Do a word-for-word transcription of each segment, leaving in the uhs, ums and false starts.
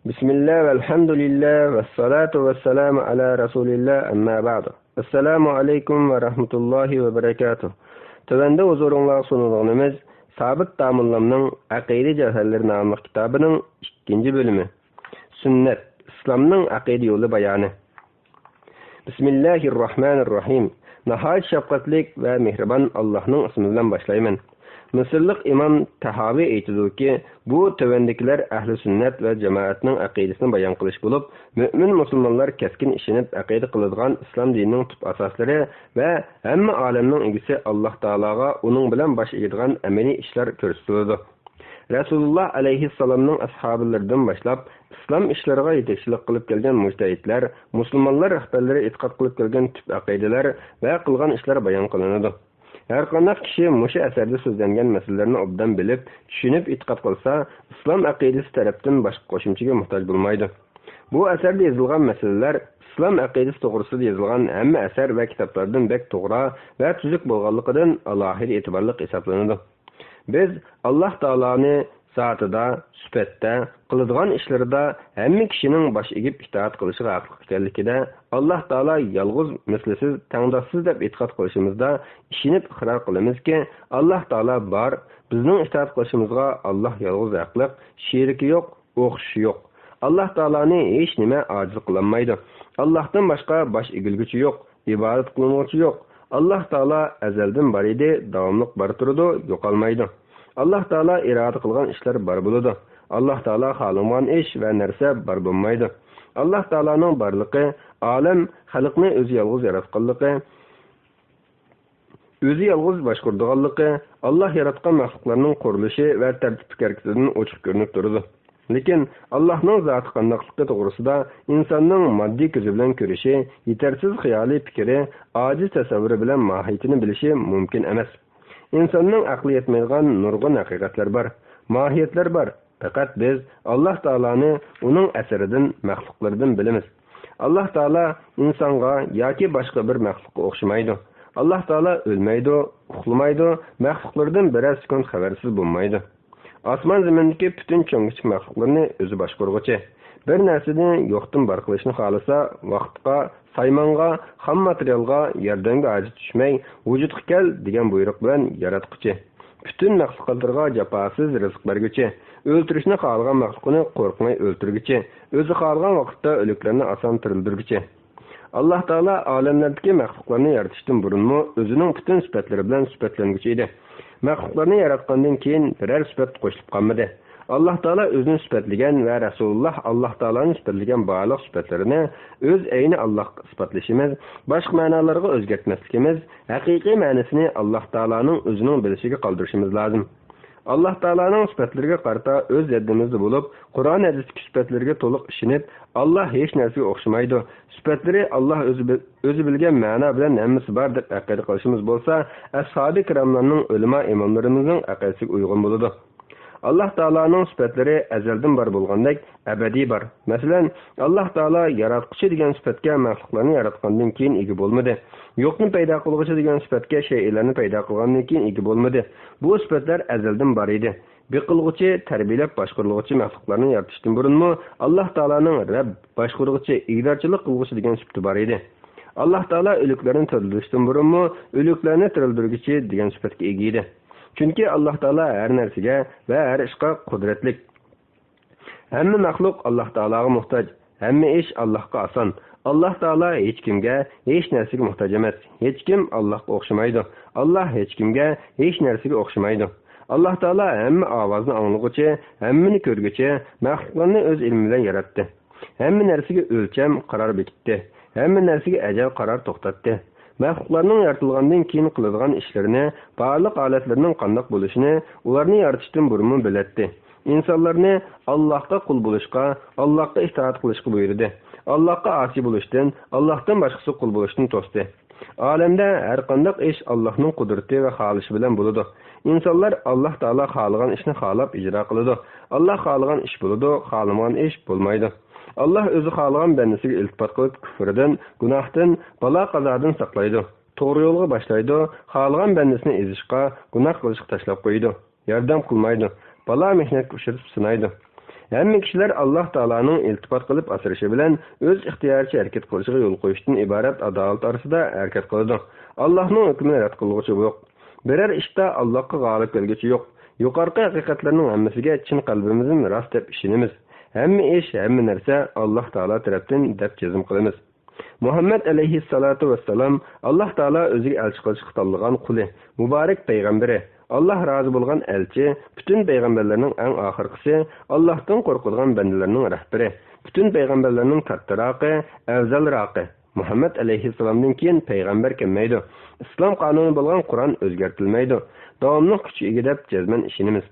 بىسمىللا ۋەلھەمدۇلىللا ۋەسسالاتۇ ۋەسسالامۇ ئەلا رەسۇلىللا، ئەمما بەئدۇ. ئەسسالامۇ ئەلەيكۇم ۋە رەھمەتۇللاھى ۋە بەرەكاتۇھ. تۆۋەندە ھۇزۇرۇڭلارغا سۇنىدىغىنىمىز سابىت داموللامنىڭ ئەقىدە جەۋھەرلىرى ناملىق كىتابىنىڭ ئىككىنچى بۆلۈمى. سۈننەت، ئىسلامنىڭ ئەقىدە يولى بايانى. بىسمىللاھىرراھمانىرراھىم. ناھايىتى شەپقەتلىك ۋە مېھرىبان ئاللاھنىڭ ئىسمى بىلەن باشلايمەن. مىسىرلىق ئىمام تەھاۋى ئېيتىدۇكى، بۇ تۆۋەندىكىلەر ئەھلى سۈننەت ۋە جامائەتنىڭ ئەقىدىسىنى بايان قىلىش بولۇپ، مۆمىن مۇسۇلمانلار كەسكىن ئىشىنىپ ئەقىدە قىلىدىغان ئىسلام دىنىنىڭ تۈپ ئاساسلىرى ۋە ھەممە ئالەمنىڭ ئىگىسى ئاللاھ تائالاغا، ئۇنىڭ بىلەن باش ئېگىدىغان ئەمەلىي ئىشلار كۆرسىتىلىدۇ. رەسۇلۇللاھ ئەلەيھىسسالامنىڭ ئەسھابىلىرىدىن باشلاپ، ئىسلام ئىشلىرىغا يېتەكچىلىك قىلىپ كەلگەن مۇجتەھىدلەر، مۇسۇلمانلار رەھبەرلىرى ئېتىقاد قىلىپ كەلگەن تۈپ ئەقىدىلەر ۋە قىلغان ئىشلار بايان قىلىنىدۇ. ھەرقانداق كىشى مۇشۇ ئەسەردە سۆزلەنگەن مەسىلىلەرنى ئوبدان بىلىپ، چۈشىنىپ ئېتىقاد قىلسا، ئىسلام ئەقىدىسى تەرەپتىن باشقا قوشۇمچىگە موھتاج بولمايدۇ. بۇ ئەسەردە يېزىلغان مەسىلىلەر ئىسلام ئەقىدىسى توغرىسىدا يېزىلغان ھەممە ئەسەر ۋە كىتابلاردىن بەك توغرا ۋە تۈزۈك بولغانلىقىدىن ئالاھىدە ئېتىبارلىق ھېسابلىنىدۇ. بىز ئاللاھ تائالانى زاتىدا، سۈپەتتە، قىلىدىغان ئىشلىرىدا ھەممە كىشىنىڭ باش ئېگىپ ئىتائەت قىلىشىغا ھەقلىق ئىكەنلىكىدە، ئاللاھ تائالا يالغۇز، مىسلىسىز، تەڭداشسىز دەپ ئېتىقاد قىلىشىمىزدا ئىشىنىپ ئىقرار قىلىمىزكى، ئاللاھ تائالا بار، بىزنىڭ ئىتائەت قىلىشىمىزغا ئاللاھ يالغۇز ھەقلىق، شېرىكى يوق، ئوخشىشى يوق. ئاللاھ تائالانى ھېچ نېمە ئاجىز قىلالمايدۇ. ئاللاھتىن باشقا باش ئېگىلگۈچى يوق، ئىبادەت قىلىنغۇچى يوق. ئاللاھ تائالا ئەزەلدىن بار ئىدى، داۋاملىق بار تۇرىدۇ، يوقالمايدۇ. ئاللاھ تائالا ئىرادە قىلغان ئىشلار بار بولىدۇ. ئاللاھ تائالا خالىمىغان ئىش ۋە نەرسە بار بولمايدۇ. ئاللاھ تائالانىڭ بارلىقى، ئالەم، خەلقنى ئۆزى يالغۇز ياراتقانلىقى، ئۆزى يالغۇز باشقۇرىدىغانلىقى، ئاللاھ ياراتقان مەخلۇقلارنىڭ قۇرۇلۇشى ۋە تەرتىپلىك ھەرىكىتىدىن ئوچۇق كۆرۈنۈپ تۇرىدۇ. لېكىن ئاللاھنىڭ زاتى قانداقلىقى توغرىسىدا ئىنساننىڭ ماددىي كۆزى بىلەن كۆرۈشى، يېتەرسىز خىيالىي پىكرى، ئاجىز تەسەۋۋۇرى بىلەن ماھىيىتىنى بىلىشى مۇمكىن ئەمەس. ئىنساننىڭ ئەقلى يەتمەيدىغان نۇرغۇن ھەقىقەتلەر بار، ماھىيەتلەر بار. پەقەت بىز ئاللاھ تائالانى ئۇنىڭ ئەسىرىدىن، مەخلۇقلىرىدىن بىلىمىز. ئاللاھ تائالا ئىنسانغا ياكى باشقا بىر مەخلۇققا ئوخشىمايدۇ. ئاللاھ تائالا ئۆلمەيدۇ، ئۇخلىمايدۇ، مەخلۇقلىرىدىن بىرەر سېكۇنت خەۋەرسىز بولمايدۇ. ئاسمان زېمىندىكى پۈتۈن چوڭ-كىچىك مەخلۇقلىرىنى ئۆزى باشقۇرغۇچى. بىر نەرسىنى يوقتىن بار قىلىشنى خالىسا، ۋاقىتقا، سايمانغا، خام ماتېرىيالغا، ياردەمگە ھاجىتى چۈشمەي، ۋۇجۇدقا كەل دېگەن بۇيرۇق بىلەن ياراتقۇچى. پۈتۈن مەخلۇقاتلىرىغا جاپاسىز رىزىق بەرگۈچى، ئۆلتۈرۈشنى خالىغان مەخلۇقىنى قورقماي ئۆلتۈرگۈچى، ئۆزى خالىغان ۋاقىتتا ئۆلۈكلەرنى ئاسان تىرىلدۈرگۈچى. ئاللاھ تائالا ئالەملەردىكى مەخلۇقلارنى يارىتىشتىن بۇرۇنمۇ ئۆزىنىڭ پۈتۈن سۈپەتلىرى بىلەن سۈپەتلەنگۈچى ئىدى. مەخلۇقلارنى ياراتقاندىن كېيىن بىرەر سۈپەت قوشۇلۇپ قالمىدى. ئاللاھ تائالا ئۆزىنى سۈپەتلىگەن ۋە رەسۇلۇللاھ ئاللاھ تائالانى سۈپەتلىگەن بارلىق سۈپەتلىرىنى ئۆز ئەينى ئاللاھقا ئىسپاتلىشىمىز، باشقا مەنالارغا ئۆزگەرتمەسلىكىمىز، ھەقىقىي مەنىسىنى ئاللاھ تائالانىڭ ئۆزىنىڭ بىلىشىگە قالدۇرۇشىمىز لازىم. ئاللاھ تائالانىڭ سۈپەتلىرىگە قارىتا ئۆز زەددىمىزدە بولۇپ، قۇرئان ھەدىستىكى سۈپەتلىرىگە تولۇق ئىشىنىپ، ئاللاھ ھېچ نەرسىگە ئوخشىمايدۇ. سۈپەتلىرى ئاللاھ ئۆزى بىل-، ئۆزى بىلگەن مەنا بىلەن ھەممىسى بار دەپ ئەقىدە قىلىشىمىز بولسا، ئەسھابى كىراملارنىڭ، ئۆلىما ئىماملىرىمىزنىڭ ئەقىدىسىگە ئۇيغۇن بولىدۇ. ئاللاھ تائالانىڭ سۈپەتلىرى ئەزەلدىن بار بولغاندەك ئەبەدىي بار. مەسىلەن، ئاللاھ تائالا ياراتقۇچى دېگەن سۈپەتكە مەخلۇقلارنى ياراتقاندىن كېيىن ئىگە بولمىدى. يوقنى پەيدا قىلغۇچى دېگەن سۈپەتكە شەيئىلەرنى پەيدا قىلغاندىن كېيىن ئىگە بولمىدى. بۇ سۈپەتلەر ئەزەلدىن بار ئىدى. بېقىلغۇچى، تەربىيەلەپ باشقۇرۇلغۇچى مەخلۇقلارنى يارىتىشتىن بۇرۇنمۇ ئاللاھ تائالانىڭ رەب، باشقۇرغۇچى، ئىگىدارچىلىق قىلغۇچى دېگەن سۈپىتى بار ئىدى. ئاللاھ تائالا ئۆلۈكلەرنى تىرىلدۈرۈشتىن بۇرۇنمۇ ئۆلۈكلەرنى تىرىلدۈرگۈچى دېگەن سۈپەتكە ئىگە ئىدى. چۈنكى ئاللاھ تائالا ھەر نەرسىگە ۋە ھەر ئىشقا قۇدرەتلىك. ھەممە مەخلۇق ئاللاھ تائالاغا موھتاج. ھەممە ئىش ئاللاھقا ئاسان. ئاللاھ تائالا ھېچكىمگە، ھېچ نەرسىگە موھتاج ئەمەس. ھېچكىم ئاللاھقا ئوخشىمايدۇ. ئاللاھ ھېچكىمگە، ھېچ نەرسىگە ئوخشىمايدۇ. ئاللاھ تائالا ھەممە ئاۋازنى ئاڭلىغۇچى، ھەممىنى كۆرگۈچى، مەخلۇقلارنى ئۆز ئىلمى بىلەن ياراتتى. ھەممە نەرسىگە ئۆلچەم، قارار بېكىتتى. ھەممە نەرسىگە ئەجەل، قارار توختاتتى. مەخلۇقلارنىڭ يارىتىلغاندىن كېيىن قىلىدىغان ئىشلىرىنى، بارلىق ھالەتلىرىنىڭ قانداق بولۇشىنى ئۇلارنى يارىتىشتىن بۇرۇنمۇ بىلەتتى. ئىنسانلارنى ئاللاھقا قۇل بولۇشقا، ئاللاھقا ئىتائەت قىلىشقا بۇيرۇدى. ئاللاھقا ئاسىي بولۇشتىن، ئاللاھتىن باشقىسىغا قۇل بولۇشتىن توستى. ئالەمدە ھەرقانداق ئىش ئاللاھنىڭ قۇدرىتى ۋە خالىشى بىلەن بولىدۇ. ئىنسانلار ئاللاھ تائالا خالىغان ئىشنى خالاپ ئىجرا قىلىدۇ. ئاللاھ خالىغان ئىش بولىدۇ، خالىمىغان ئىش بولمايدۇ. ئاللاھ ئۆزى خالىغان بەندىسىگە ئىلتىپات قىلىپ كۈفرىدىن، گۇناھتىن، بالا-قازادىن ساقلايدۇ. توغرا يولغا باشلايدۇ، خالىغان بەندىسىنى ئېزىشقا، گۇناھ قىلىشقا تاشلاپ قويىدۇ. ياردەم قىلمايدۇ. بالا-مېھنەتكە ئۇچرىتىپ سىنايدۇ. ھەممە كىشىلەر ئاللاھ تائالانىڭ ئىلتىپات قىلىپ ئاسرىشى بىلەن ئۆز ئىختىيارىچە ھەرىكەت قىلىشىغا يول قويۇشتىن ئىبارەت ئادالەت ئارىسىدا ھەرىكەت قىلىدۇ. ئاللاھنىڭ ھۆكمىنى رەت قىلغۇچى يوق. بىرەر ئىشتا ئاللاھقا غالىب كەلگۈچى يوق. يۇقىرىقى ھەقىقەتلەرنىڭ ھەممىسىگە چىن قەلبىمىزدىن راست دەپ ئىشىنىمىز. ھەممە ئىش، ھەممە نەرسە ئاللاھ تائالا تەرەپتىن دەپ جەزم قىلىمىز. مۇھەممەد ئەلەيھىسسالاتۇ ۋەسسالام ئاللاھ تائالا ئۆزىگە ئەلچى قىلىشقا تاللىغان قۇلى، مۇبارەك پەيغەمبىرى، ئاللاھ رازى بولغان ئەلچى، پۈتۈن پەيغەمبەرلەرنىڭ ئەڭ ئاخىرقىسى، ئاللاھتىن قورقىدىغان بەندىلەرنىڭ رەھبىرى، پۈتۈن پەيغەمبەرلەرنىڭ كاتتىراقى، ئەۋزەلراقى. مۇھەممەد ئەلەيھىسسالامدىن كېيىن پەيغەمبەر كەلمەيدۇ. ئىسلام قانۇنى بولغان قۇرئان ئۆزگەرتىلمەيدۇ. داۋاملىق كۈچكە ئىگە دەپ جەزمەن ئىشىنىمىز.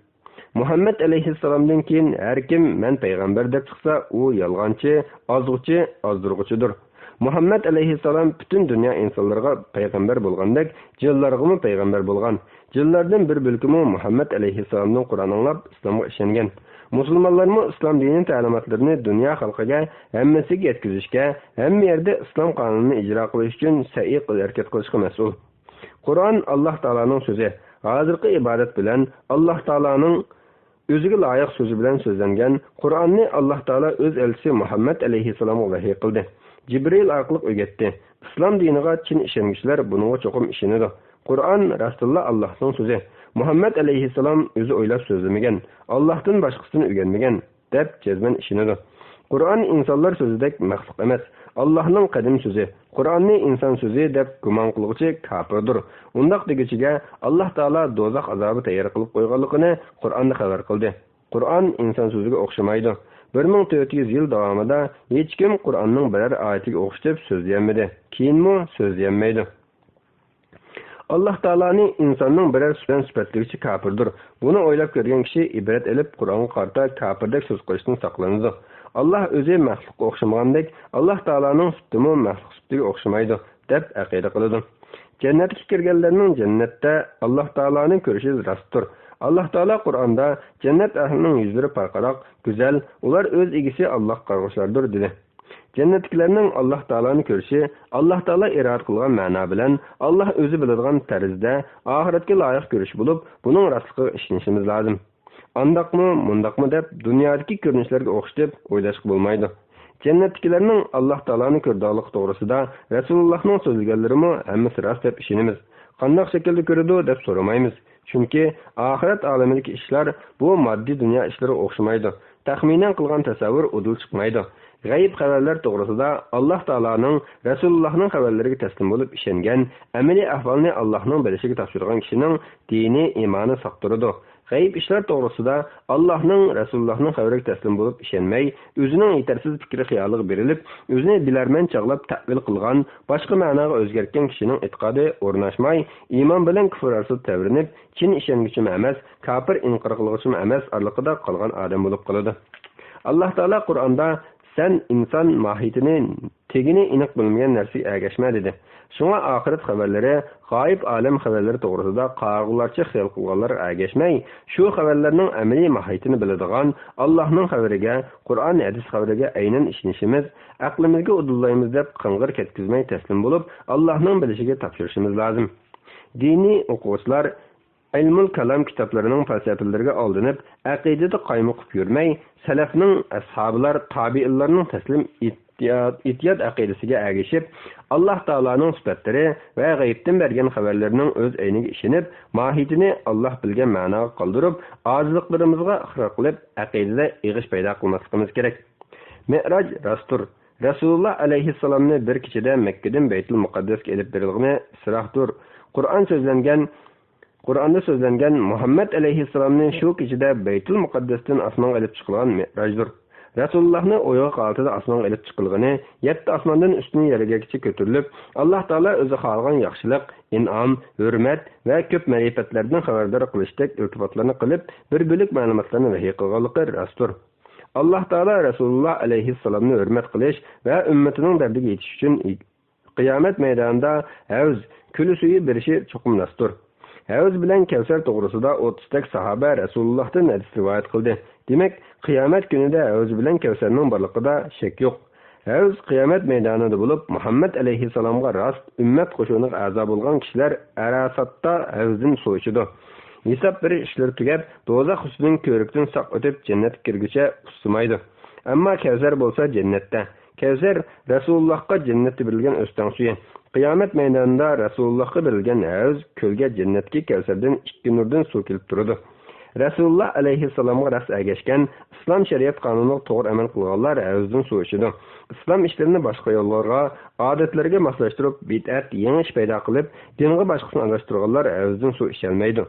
مۇھەممەد ئەلەيھىسسالامدىن كېيىن ھەر كىم مەن پەيغەمبەر دەپ چىقسا، ئۇ يالغانچى، ئازغۇچى، ئازدۇرغۇچىدۇر. مۇھەممەد ئەلەيھىسسالام پۈتۈن دۇنيا ئىنسانلىرىغا پەيغەمبەر بولغاندەك، جىنلارغىمۇ پەيغەمبەر بولغان. جىنلاردىن بىر بۆلىكىمۇ مۇھەممەد ئەلەيھىسسالامدىن قۇرئان ئاڭلاپ، ئىسلامغا ئىشەنگەن. مۇسۇلمانلارمۇ ئىسلام دىنى تەلىماتلىرىنى دۇنيا خەلقىگە ھەممىسىگە يەتكۈزۈشكە، ھەممە يەردە ئىسلام قانۇنىنى ئىجرا قىلىش ئۈچۈن سەئي قىل-، ھەرىكەت قىلىشقا مەسئۇل. قۇرئان ئاللاھ تائالانىڭ سۆزى. ھازىرقى ئىبادەت بىلەن ئاللاھ تائالانىڭ ئۆزىگە لايىق سۆزى بىلەن سۆزلەنگەن قۇرئاننى ئاللاھ تائالا ئۆز ئەلچىسى مۇھەممەد ئەلەيھىسسالامغا ۋەھىي قىلدى. جىبرىئىل ئارقىلىق ئۆگەتتى. ئىسلام دىنىغا چىن ئىشەنگۈچىلەر بۇنىڭغا چوقۇم ئىشىنىدۇ. قۇرئان راستتىنلا ئاللاھنىڭ سۆزى. مۇھەممەد ئەلەيھىسسالام ئۆزى ئويلاپ سۆزلىمىگەن، ئاللاھتىن باشقىسىدىن ئۆگەنمىگەن، دەپ جەزمەن ئىشىنىدۇ. قۇرئان ئىنسانلار سۆزىدەك مەخلۇق ئەمەس. ئاللاھنىڭ قەدىم سۆزى. قۇرئاننى ئىنسان سۆزى دەپ گۇمان قىلغۇچى كاپىردۇر. ئۇنداق دېگۈچىگە ئاللاھ تائالا دوزاخ ئازابى تەييار قىلىپ قويغانلىقىنى قۇرئاندا خەۋەر قىلدى. قۇرئان ئىنسان سۆزىگە ئوخشىمايدۇ. بىر مىڭ تۆت يۈز يىل داۋامىدا ھېچكىم قۇرئاننىڭ بىرەر ئايىتىگە ئوخشىتىپ سۆزلىيەلمىدى. كېيىنمۇ سۆزلىيەلمەيدۇ. ئاللاھ تائالانى ئىنساننىڭ بىرەر سۈپەت بىلەن سۈپەتلىگۈچى كاپىردۇر. بۇنى ئويلاپ كۆرگەن كىشى ئىبرەت ئېلىپ، قۇرئانغا قارىتا كاپىردەك سۆز قىلىشتىن ساقلىنىدۇ. ئاللاھ ئۆزى مەخلۇققا ئوخشىمىغاندەك، ئاللاھ تائالانىڭ سۈپىتىمۇ مەخلۇق سۈپىتىگە ئوخشىمايدۇ، دەپ ئەقىدە قىلىدۇ. جەننەتكە كىرگەنلەرنىڭ جەننەتتە ئاللاھ تائالانى كۆرۈشى راستتۇر. ئاللاھ تائالا قۇرئاندا، جەننەت ئەھلىنىڭ يۈزلىرى پارقىراق، گۈزەل، ئۇلار ئۆز ئىگىسى ئاللاھقا قارىغۇچىلاردۇر، دېدى. جەننەتتىكىلەرنىڭ ئاللاھ تائالانى كۆرۈشى، ئاللاھ تائالا ئىرادە قىلغان مەنا بىلەن، ئاللاھ ئۆزى بىلىدىغان تەرزدە ئاخىرەتكە لايىق كۆرۈش بولۇپ، بۇنىڭ راستلىقىغا ئىشىنىشىمىز لازىم. ئانداقمۇ، مۇنداقمۇ دەپ، دۇنيادىكى كۆرۈنۈشلەرگە ئوخشىتىپ ئويلاشقا بولمايدۇ. جەننەتتىكىلەرنىڭ ئاللاھ تائالانى كۆرىدىغانلىقى توغرىسىدا رەسۇلۇللاھنىڭ سۆزلىگەنلىرىمۇ ھەممىسى راست دەپ ئىشىنىمىز. قانداق شەكىلدە كۆرىدۇ دەپ سورىمايمىز. چۈنكى ئاخىرەت ئالىمىدىكى ئىشلار بۇ ماددىي دۇنيا ئىشلىرىغا ئوخشىمايدۇ. تەخمىنەن قىلغان تەسەۋۋۇر ئۇدۇل چىقمايدۇ. غەيىب خەۋەرلەر توغرىسىدا ئاللاھ تائالانىڭ، رەسۇلۇللاھنىڭ خەۋەرلىرىگە تەسلىم بولۇپ ئىشەنگەن، ئەمەلىي ئەھۋالنى ئاللاھنىڭ بىلىشىگە تاپشۇرغان كىشىنىڭ دىنى، ئىمانى ساق تۇرىدۇ. غەيىب ئىشلار توغرىسىدا ئاللاھنىڭ، رەسۇلۇللاھنىڭ خەۋىرىگە تەسلىم بولۇپ ئىشەنمەي، ئۆزىنىڭ يېتەرسىز پىكرى خىيالىغا بېرىلىپ، ئۆزىنى بىلەرمەن چاغلاپ تەئۋىل قىلغان، باشقا مەناغا ئۆزگەرتكەن كىشىنىڭ ئېتىقادى ئورناشماي، ئىمان بىلەن كۇفر ئارىسىدا تەۋرىنىپ، چىن ئىشەنگۈچىمۇ ئەمەس، كاپىر ئىنكار قىلغۇچىمۇ ئەمەس ئارىلىقىدا قالغان ئادەم بولۇپ قالىدۇ. ئاللاھ تائالا قۇرئاندا، سەن ئىنسان ماھىيىتىنى تېگىنى ئېنىق بىلمىگەن نەرسىگە ئەگەشمە، دېدى. شۇڭا ئاخىرەت خەۋەرلىرى، غايىب ئالەم خەۋەرلىرى توغرىسىدا قاغىلارچە خىيال قىلغانلارغا ئەگەشمەي، شۇ خەۋەرلەرنىڭ ئەمەلىي ماھىيىتىنى بىلىدىغان، ئاللاھنىڭ خەۋىرىگە، قۇرئان، ھەدىس خەۋىرىگە ئەينەن ئىشىنىشىمىز، ئەقلىمىزگە ئۇدۇللايمىز دەپ قىڭغىر كەتكۈزمەي تەسلىم بولۇپ، ئاللاھنىڭ بىلىشىگە تاپشۇرۇشىمىز لازىم. دىنىي ئوقۇغۇچىلار ئىلمۇل كالام كىتابلىرىنىڭ پەلسەپىلىرىگە ئالدىنىپ، ئەقىدىدە قايمۇقۇپ يۈرمەي، سەلەفنىڭ، ئەسھابىلار، تابىئىنلارنىڭ تەسلىم ئېتىيات، ئېتىيات ئەقىدىسىگە ئەگىشىپ، ئاللاھ تائالانىڭ سۈپەتلىرى ۋە غەيىبتىن بەرگەن خەۋەرلىرىنىڭ ئۆز ئەينىگە ئىشىنىپ، ماھىيىتىنى ئاللاھ بىلگەن مەناغا قالدۇرۇپ، ئاجىزلىقلىرىمىزغا ئىقرار قىلىپ، ئەقىدىدە ئېغىش پەيدا قىلماسلىقىمىز كېرەك. مىئراج راستتۇر. رەسۇلۇللاھ ئەلەيھىسسالامنى بىر كېچىدە مەككىدىن بەيتۇل مۇقەددەسكە ئېلىپ بېرىلغىنى ئىسراھدۇر. قۇرئان سۆزلەنگەن، قۇرئاندا سۆزلەنگەن مۇھەممەد ئەلەيھىسسالامنى شۇ كېچىدە بەيتۇل مۇقەددەستىن ئاسمانغا ئېلىپ چىقىلغان مىئراجدۇر. رەسۇلۇللاھنى ئويغاق ھالىتىدە ئاسمانغا ئېلىپ چىقىلغىنى، يەتتە ئاسماندىن ئۈستىنى يەرگىچە كۆتۈرۈلۈپ، ئاللاھ تائالا ئۆزى خالىغان ياخشىلىق، ئىنئام، ھۆرمەت ۋە كۆپ مەرىپەتلەردىن خەۋەردار قىلىشتەك ئىلتىپاتلارنى قىلىپ، بىر بۆلەك مەلۇماتلارنى ۋەھىي قىلغانلىقى راستتۇر. ئاللاھ تائالا رەسۇلۇللاھ ئەلەيھىسسالامنى ھۆرمەت قىلىش ۋە ئۈممىتىنىڭ دەردىگە يېتىش ئۈچۈن قىيامەت مەيدانىدا ھەۋز، كۈلە سۈيى بېرىشى چوقۇم راستتۇر. ھەۋز بىلەن كەۋسەر توغرىسىدا ئوتتۇزدەك ساھابە رەسۇلۇللاھتىن ھەدىس رىۋايەت قىلدى. دېمەك، قىيامەت كۈنىدە ھەۋز بىلەن كەۋسەرنىڭ بارلىقىدا شەك يوق. ھەۋز قىيامەت مەيدانىدا بولۇپ، مۇھەممەد ئەلەيھىسسالامغا راست ئۈممەت قوشۇنىغا ئەزا بولغان كىشىلەر ئەرەساتتا ھەۋزدىن سۇ ئىچىدۇ. ھېساب بېرىش ئىشلىرى تۈگەپ، دوزاخ ئۈستىدىن كۆۋرۈكتىن ساق ئۆتۈپ، جەننەتكە كىرگۈچە ئۇسسىمايدۇ. ئەمما كەۋسەر بولسا جەننەتتە. كەۋسەر رەسۇلۇللاھقا جەننەتتە بېرىلگەن ئۆستەڭ سۈيى. قىيامەت مەيدانىدا رەسۇلۇللاھقا بېرىلگەن ھەۋز كۆلگە جەننەتتىكى كەۋسەردىن ئىككى نۇردىن سۇ كېلىپ تۇرىدۇ. رەسۇلۇللاھ ئەلەيھىسسالامغا راست ئەگەشكەن، ئىسلام شەرىئەت قانۇنىغا توغرا ئەمەل قىلغانلار ھەۋزدىن سۇ ئىچىدۇ. ئىسلام ئىشلىرىنى باشقا يوللارغا، ئادەتلەرگە ماسلاشتۇرۇپ، بىدئەت، يېڭى ئىش پەيدا قىلىپ، دىنغا باشقىسىنى ئارىلاشتۇرغانلار ھەۋزدىن سۇ ئىچەلمەيدۇ.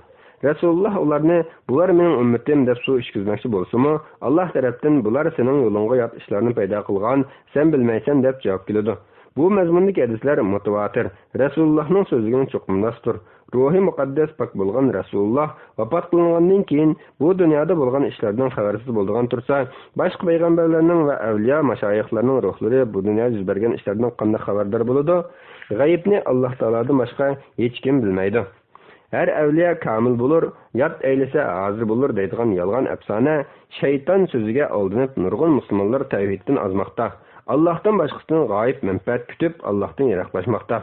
رەسۇلۇللاھ ئۇلارنى، «بۇلار مېنىڭ ئۈممىتىم» دەپ سۇ ئىچكۈزمەكچى بولسىمۇ، ئاللاھ تەرەپتىن، «بۇلار سېنىڭ يولۇڭغا يات ئىشلارنى پەيدا قىلغان، سەن بىلمەيسەن» دەپ جاۋاب كېلىدۇ. بۇ مەزمۇندىكى ھەدىسلەر مۇتەۋاتىر، رەسۇلۇللاھنىڭ سۆزلىگىنى چوقۇم راستتۇر. روھى مۇقەددەس پاك بولغان رەسۇلۇللاھ ۋاپات قىلىنغاندىن كېيىن، بۇ دۇنيادا بولغان ئىشلاردىن خەۋەرسىز بولىدىغان تۇرسا، باشقا پەيغەمبەرلەرنىڭ ۋە ئەۋلىيا ماشايىخلارنىڭ روھلىرى بۇ دۇنيادا يۈز بەرگەن ئىشلاردىن قانداق خەۋەردار بولىدۇ؟ غەيىبنى ئاللاھ تائالادىن باشقا ھېچكىم بىلمەيدۇ. ھەر ئەۋلىيا كامىل بولۇر، ياد ئەيلىسە ھازىر بولۇر دەيدىغان يالغان ئەپسانە، شەيتان سۆزىگە ئالدىنىپ نۇرغۇن مۇسۇلمانلار تەۋھىدتىن ئازماقتا. ئاللاھتىن باشقىسىدىن غايىب مەنپەئەت كۈتۈپ، ئاللاھتىن يىراقلاشماقتا.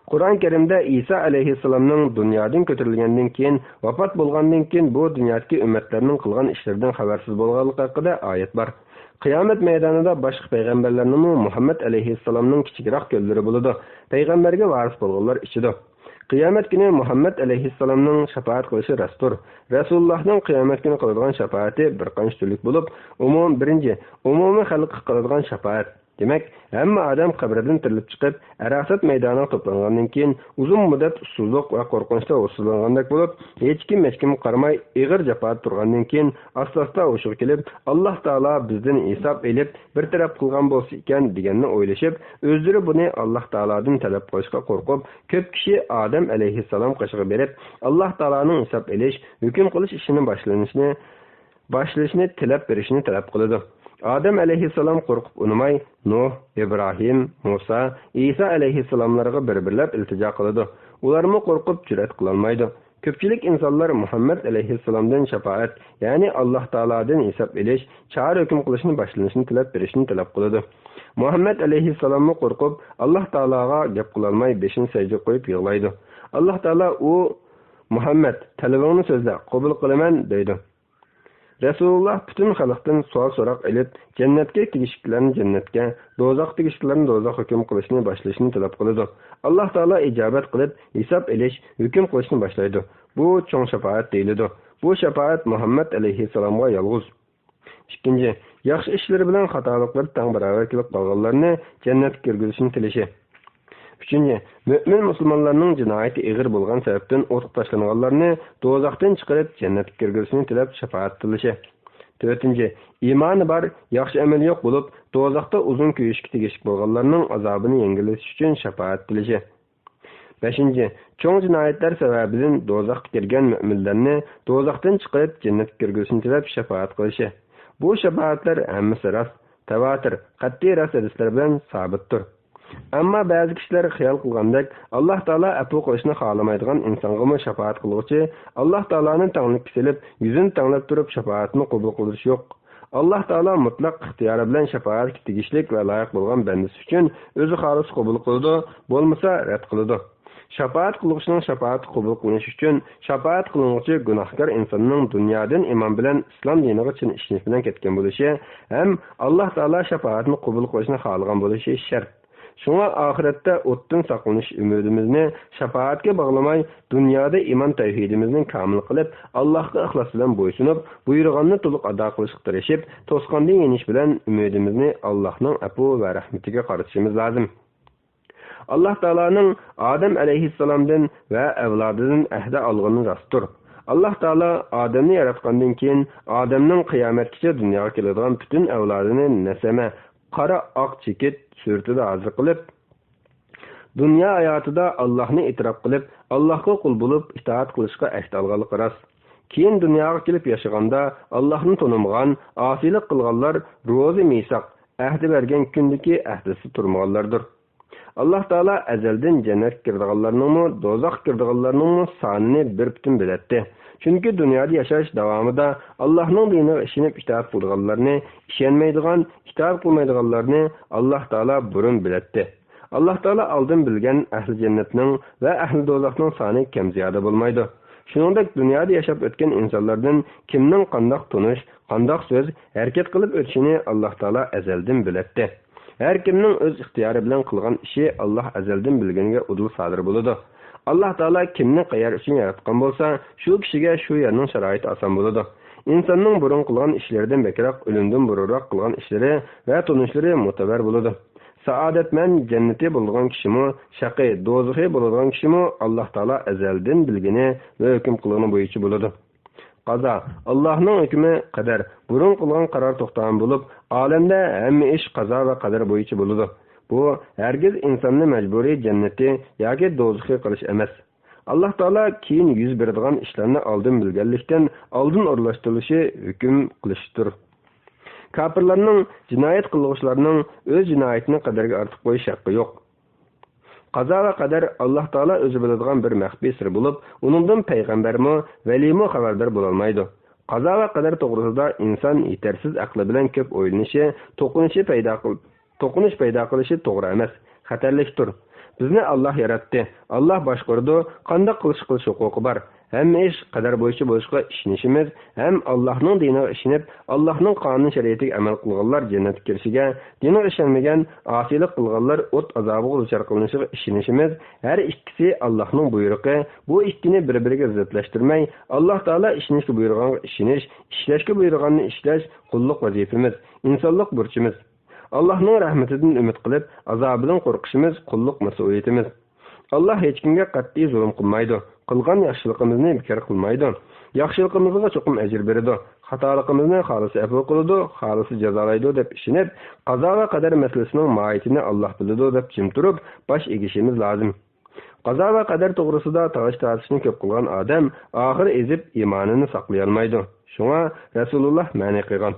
قۇرئان كەرىمدە ئىسا ئەلەيھىسسالامنىڭ دۇنيادىن كۆتۈرۈلگەندىن كېيىن، ۋاپات بولغاندىن كېيىن بۇ دۇنيادىكى ئۈممەتلەرنىڭ قىلغان ئىشلىرىدىن خەۋەرسىز بولغانلىقى ھەققىدە ئايەت بار. قىيامەت مەيدانىدا باشقا پەيغەمبەرلەرنىڭمۇ مۇھەممەد ئەلەيھىسسالامنىڭ كىچىكراق كۆللىرى بولىدۇ. پەيغەمبەرگە ۋارىس بولغانلار ئىچىدۇ. قىيامەت كۈنى مۇھەممەد ئەلەيھىسسالامنىڭ شاپائەت قىلىشى راستتۇر. رەسۇلۇللاھنىڭ قىيامەت كۈنى قىلىدىغان شاپائىتى بىر قانچە تۈرلۈك بولۇپ، ئۇمۇ، بىرىنچى، ئومۇمىي خەلققە قىلىدىغان شاپائەت. دېمەك، ھەممە ئادەم قەبرىدىن تىرىلىپ چىقىپ، ئەرەسەت مەيدانىغا توپلانغاندىن كېيىن، ئۇزۇن مۇددەت ئۇسسۇزلۇق ۋە قورقۇنچتا ھوسۇللانغاندەك بولۇپ، ھېچكىم ھېچكىمگە قارىماي، ئېغىر جاپادا تۇرغاندىن كېيىن، ئاستا-ئاستا ھوشىغا كېلىپ، «ئاللاھ تائالا بىزدىن ھېساب ئېلىپ، بىر تەرەپ قىلغان بولسا ئىكەن» دېگەننى ئويلىشىپ، ئۆزلىرى بۇنى ئاللاھ تائالادىن تەلەپ قىلىشقا قورقۇپ، كۆپ كىشى ئادەم ئەلەيھىسسالام قېشىغا بېرىپ، ئاللاھ تائالانىڭ ھېساب ئېلىش، ھۆكۈم قىلىش ئىشىنى باشلىنىشىنى باشلىشىنى تىلەپ بېرىشنى تەلەپ قىلىدۇ. ئادەم ئەلەيھىسسالام قورقۇپ ئۇنىماي، نۇھ، ئىبراھىم، مۇسا، ئىسا ئەلەيھىسسالاملارغا بىر-بىرلەپ ئىلتىجا قىلىدۇ. ئۇلارمۇ قورقۇپ جۈرئەت قىلالمايدۇ. كۆپچىلىك ئىنسانلار مۇھەممەد ئەلەيھىسسالامدىن شاپائەت، يەنى ئاللاھ تائالادىن ھېساب ئېلىش، چارە ھۆكۈم قىلىشنى باشلىنىشىنى تىلەپ بېرىشنى تەلەپ قىلىدۇ. مۇھەممەد ئەلەيھىسسالاممۇ قورقۇپ، ئاللاھ تائالاغا گەپ قىلالماي بېشىنى سەجدىگە قويۇپ يىغلايدۇ. ئاللاھ تائالا ئۇ، «مۇھەممەد، تەلىپىڭنى سۆزلە، قوبۇل قىلىمەن» دەيدۇ. رەسۇلۇللاھ پۈتۈن خەلقتىن سوئال-سوراق ئېلىپ، جەننەتكە تېگىشلىكلەرنى جەننەتكە، دوزاخقا تېگىشلىكلەرنى دوزاخ ھۆكۈم قىلىشنى باشلىشىنى تەلەپ قىلىدۇ. ئاللاھ تائالا ئىجابەت قىلىپ، ھېساب ئېلىش، ھۆكۈم قىلىشنى باشلايدۇ. بۇ چوڭ شاپائەت دېيىلىدۇ. بۇ شاپائەت مۇھەممەد ئەلەيھىسسالامغا يالغۇز. ئىككىنچى، ياخشى ئىشلىرى بىلەن خاتالىقلىرى تەڭ باراۋەر كېلىپ قالغانلارنى جەننەتكە كىرگۈزۈشنى تىلىشى. ئۈچىنچى، مۆمىن مۇسۇلمانلارنىڭ جىنايىتى ئېغىر بولغان سەۋەبتىن ئوتقا تاشلانغانلارنى دوزاختىن چىقىرىپ، جەننەتكە كىرگۈزۈشنى تىلەپ شاپائەت تىلىشى. تۆتىنچى، ئىمانى بار، ياخشى ئەمەلى يوق بولۇپ، دوزاختا ئۇزۇن كۆيۈشكە تېگىشلىك بولغانلارنىڭ ئازابىنى يەڭگىللىتىش ئۈچۈن شاپائەت تىلىشى. بەشىنچى، چوڭ جىنايەتلەر سەۋەبىدىن دوزاخقا كىرگەن مۆمىنلەرنى دوزاختىن چىقىرىپ، جەننەتكە كىرگۈزۈشنى تىلەپ شاپائەت قىلىشى. بۇ شاپائەتلەر ھەممىسى راست، تەۋاتىر، قەتئىي راست ھەدىسلەر بىلەن سابىتتۇر. ئەمما بەزى كىشىلەر خىيال قىلغاندەك، ئاللاھ تائالا ئەپۇ قىلىشنى خالىمايدىغان ئىنسانغىمۇ شاپائەت قىلغۇچى، ئاللاھ تائالانى تەڭلىككە سېلىپ، يۈزىنى تەڭلەپ تۇرۇپ شاپائەتنى قوبۇل قىلدۇرۇش يوق. ئاللاھ تائالا مۇتلەق ئىختىيارى بىلەن شاپائەتكە تېگىشلىك ۋە لايىق بولغان بەندىسى ئۈچۈن ئۆزى خالىسا قوبۇل قىلىدۇ، بولمىسا رەت قىلىدۇ. شاپائەت قىلغۇچىنىڭ شاپائىتى قوبۇل قىلىنىشى ئۈچۈن، شاپائەت قىلىنغۇچى گۇناھكار ئىنساننىڭ دۇنيادىن ئىمان بىلەن ئىسلام دىنىغا چىن ئىشىنىش بىلەن كەتكەن بولۇشى ھەم ئاللاھ تائالا شاپائەتنى قوبۇل قىلىشنى خالىغان بولۇشى شەرت. شۇڭا ئاخىرەتتە ئوتتىن ساقلىنىش ئۈمىدىمىزنى شاپائەتكە باغلىماي، دۇنيادا ئىمان تەۋھىدىمىزنى كامىل قىلىپ، ئاللاھقا ئىخلاس بىلەن بويسۇنۇپ، بۇيرۇغاننى تولۇق ئادا قىلىشقا تىرىشىپ، توسقاندىن يېنىش بىلەن ئۈمىدىمىزنى ئاللاھنىڭ ئەپۇ ۋە رەھمىتىگە قارىتىشىمىز لازىم. ئاللاھ تائالانىڭ ئادەم ئەلەيھىسسالامدىن ۋە ئەۋلادىدىن ئەھدە ئالغىنى راستتۇر. ئاللاھ تائالا ئادەمنى ياراتقاندىن كېيىن، ئادەمنىڭ قىيامەتكىچە دۇنياغا كېلىدىغان پۈتۈن ئەۋلادىنى نەسەمە، قارا ئاق چېكىت سۈرىتىدە ھازىر قىلىپ، دۇنيا ھاياتىدا ئاللاھنى ئېتىراپ قىلىپ، ئاللاھقا قۇل بولۇپ ئىتائەت قىلىشقا ئەھدە ئالغانلىقى راست. كېيىن دۇنياغا كېلىپ ياشىغاندا ئاللاھنى تونۇمىغان، ئاسىيلىق قىلغانلار روزى مىساق، ئەھدە بەرگەن كۈندىكى ئەھدىسىدە تۇرمىغانلاردۇر. ئاللاھ تائالا ئەزەلدىن جەننەتكە كىرىدىغانلارنىڭمۇ، دوزاخقا كىرىدىغانلارنىڭمۇ سانىنى بىر پۈتۈن بىلەتتى. چۈنكى دۇنيادا ياشاش داۋامىدا ئاللاھنىڭ دىنىغا ئىشىنىپ ئىتائەت قىلىدىغانلارنى، ئىشەنمەيدىغان، ئىتائەت قىلمايدىغانلارنى ئاللاھ تائالا بۇرۇن بىلەتتى. ئاللاھ تائالا ئالدىن بىلگەن ئەھلى جەننەتنىڭ ۋە ئەھلى دوزاخنىڭ سانى كەم زىيادە بولمايدۇ. شۇنىڭدەك دۇنيادا ياشاپ ئۆتكەن ئىنسانلاردىن كىمنىڭ قانداق تونۇش، قانداق سۆز، ھەرىكەت قىلىپ ئۆتۈشىنى ئاللاھ تائالا ئەزەلدىن بىلەتتى. ھەر كىمنىڭ ئۆز ئىختىيارى بىلەن قىلغان ئىشى ئاللاھ ئەزەلدىن بىلگىنىگە ئۇدۇل سادىر بولىدۇ. ئاللاھ تائالا كىمنى قەيەر ئۈچۈن ياراتقان بولسا، شۇ كىشىگە شۇ يەرنىڭ شارائىتى ئاسان بولىدۇ. ئىنساننىڭ بۇرۇن قىلغان ئىشلىرىدىن بەكرەك، ئۆلۈمدىن بۇرۇنراق قىلغان ئىشلىرى ۋە تونۇشلىرى مۆتىبەر بولىدۇ. سائادەتمەن، جەننىتى بولىدىغان كىشىمۇ، شەقىي، دوزىخى بولىدىغان كىشىمۇ ئاللاھ تائالا ئەزەلدىن بىلگىنى ۋە ھۆكۈم قىلغىنى بويىچە بولىدۇ. قازا، ئاللاھنىڭ ھۆكمى، قەدەر، بۇرۇن قىلغان قارار توختامى بولۇپ، ئالەمدە ھەممە ئىش قازا ۋە قەدەر بويىچە بولىدۇ. بۇ ھەرگىز ئىنساننى مەجبۇرىي جەننىتى ياكى دوزىخى قىلىش ئەمەس. ئاللاھ تائالا كېيىن يۈز بېرىدىغان ئىشلارنى ئالدىن بىلگەنلىكتىن، ئالدىن ئورۇنلاشتۇرۇلۇشى ھۆكۈم قىلىشتۇر. كاپىرلارنىڭ، جىنايەت قىلغۇچىلارنىڭ ئۆز جىنايىتىنى قەدەرگە ئارتىپ قويۇش ھەققى يوق. قازا ۋە قەدەر ئاللاھ تائالا ئۆزى بىلىدىغان بىر مەخپىي سىر بولۇپ، ئۇنىڭدىن پەيغەمبەرمۇ، ۋەلىيمۇ خەۋەردار بولالمايدۇ. قازا ۋە قەدەر توغرىسىدا ئىنسان يېتەرسىز ئەقلى بىلەن كۆپ ئويلىنىشى، توقۇنۇشى پەيدا قىل-، توقۇنۇش پەيدا قىلىشى توغرا ئەمەس، خەتەرلىكتۇر. بىزنى ئاللاھ ياراتتى، ئاللاھ باشقۇرىدۇ، قانداق قىلىش قىلىش ھوقۇقى بار. ھەممە ئىش قەدەر بويىچە بولۇشىغا ئىشىنىشىمىز ھەم ئاللاھنىڭ دىنىغا ئىشىنىپ، ئاللاھنىڭ قانۇن شەرىئىتىگە ئەمەل قىلغانلار جەننەتكە كىرىشىگە، دىنىغا ئىشەنمىگەن، ئاسىيلىق قىلغانلار ئوت ئازابىغا دۇچار قىلىنىشىغا ئىشىنىشىمىز، ھەر ئىككىسى ئاللاھنىڭ بۇيرۇقى، بۇ ئىككىنى بىر-بىرىگە زىتلاشتۇرماي، ئاللاھ تائالا ئىشىنىشكە بۇيرۇغانغا ئىشىنىش، ئىشلەشكە بۇيرۇغاننى ئىشلەش قۇللۇق ۋەزىپىمىز، ئىنسانلىق بۇرچىمىز. ئاللاھنىڭ رەھمىتىدىن ئۈمىد قىلىپ، ئازابىدىن قورقۇشىمىز قۇللۇق مەسئۇلىيىتىمىز. ئاللاھ ھېچكىمگە قەتئىي زۇلۇم قىلمايدۇ، قىلغان ياخشىلىقىمىزنى بىكار قىلمايدۇ. ياخشىلىقىمىزغا چوقۇم ئەجىر بېرىدۇ، خاتالىقىمىزنى خالىسا ئەپۇ قىلىدۇ، خالىسا جازالايدۇ دەپ ئىشىنىپ، قازا ۋە قەدەر مەسىلىسىنىڭ ماھىيىتىنى ئاللاھ بىلىدۇ دەپ جىم تۇرۇپ باش ئېگىشىمىز لازىم. قازا ۋە قەدەر توغرىسىدا تالاش-تارتىشنى كۆپ قىلغان ئادەم ئاخىرى ئېزىپ، ئىمانىنى ساقلىيالمايدۇ. شۇڭا رەسۇلۇللاھ مەنئى قىلغان.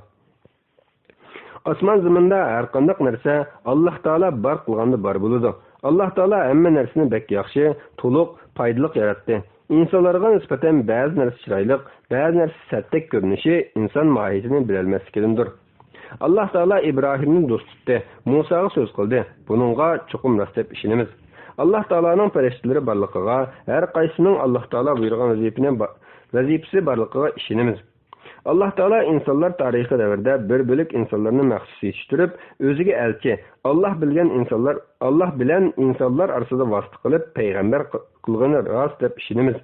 ئاسمان زېمىندا ھەرقانداق نەرسە ئاللاھ تائالا بار قىلغاندا بار بولىدۇ. ئاللاھ تائالا ھەممە نەرسىنى بەك ياخشى، تولۇق، پايدىلىق ياراتتى. ئىنسانلارغا نىسبەتەن بەزى نەرسە چىرايلىق، بەزى نەرسە سەتتەك كۆرۈنۈشى ئىنسان ماھىيىتىنى بىلەلمەسلىكىدىندۇر. ئاللاھ تائالا ئىبراھىمنى دوست تۇتتى، مۇساغا سۆز قىلدى. بۇنىڭغا چوقۇم راست دەپ ئىشىنىمىز. ئاللاھ تائالانىڭ پەرىشتىلىرى بارلىقىغا، ھەر قايسىنىڭ ئاللاھ تائالا بۇيرۇغان ۋەزىپىنى با-، ۋەزىپىسى بارلىقىغا ئىشىنىمىز. ئاللاھ تائالا ئىنسانلار تارىخىي دەۋردە بىر بۆلەك ئىنسانلارنى مەخسۇس يېتىشتۈرۈپ، ئۆزىگە ئەلچى، ئاللاھ بىلگەن ئىنسانلار، ئاللاھ بىلەن ئىنسانلار ئارىسىدا ۋاسىتە قىلىپ پەيغەمبەر قىلغىنى راست دەپ ئىشىنىمىز.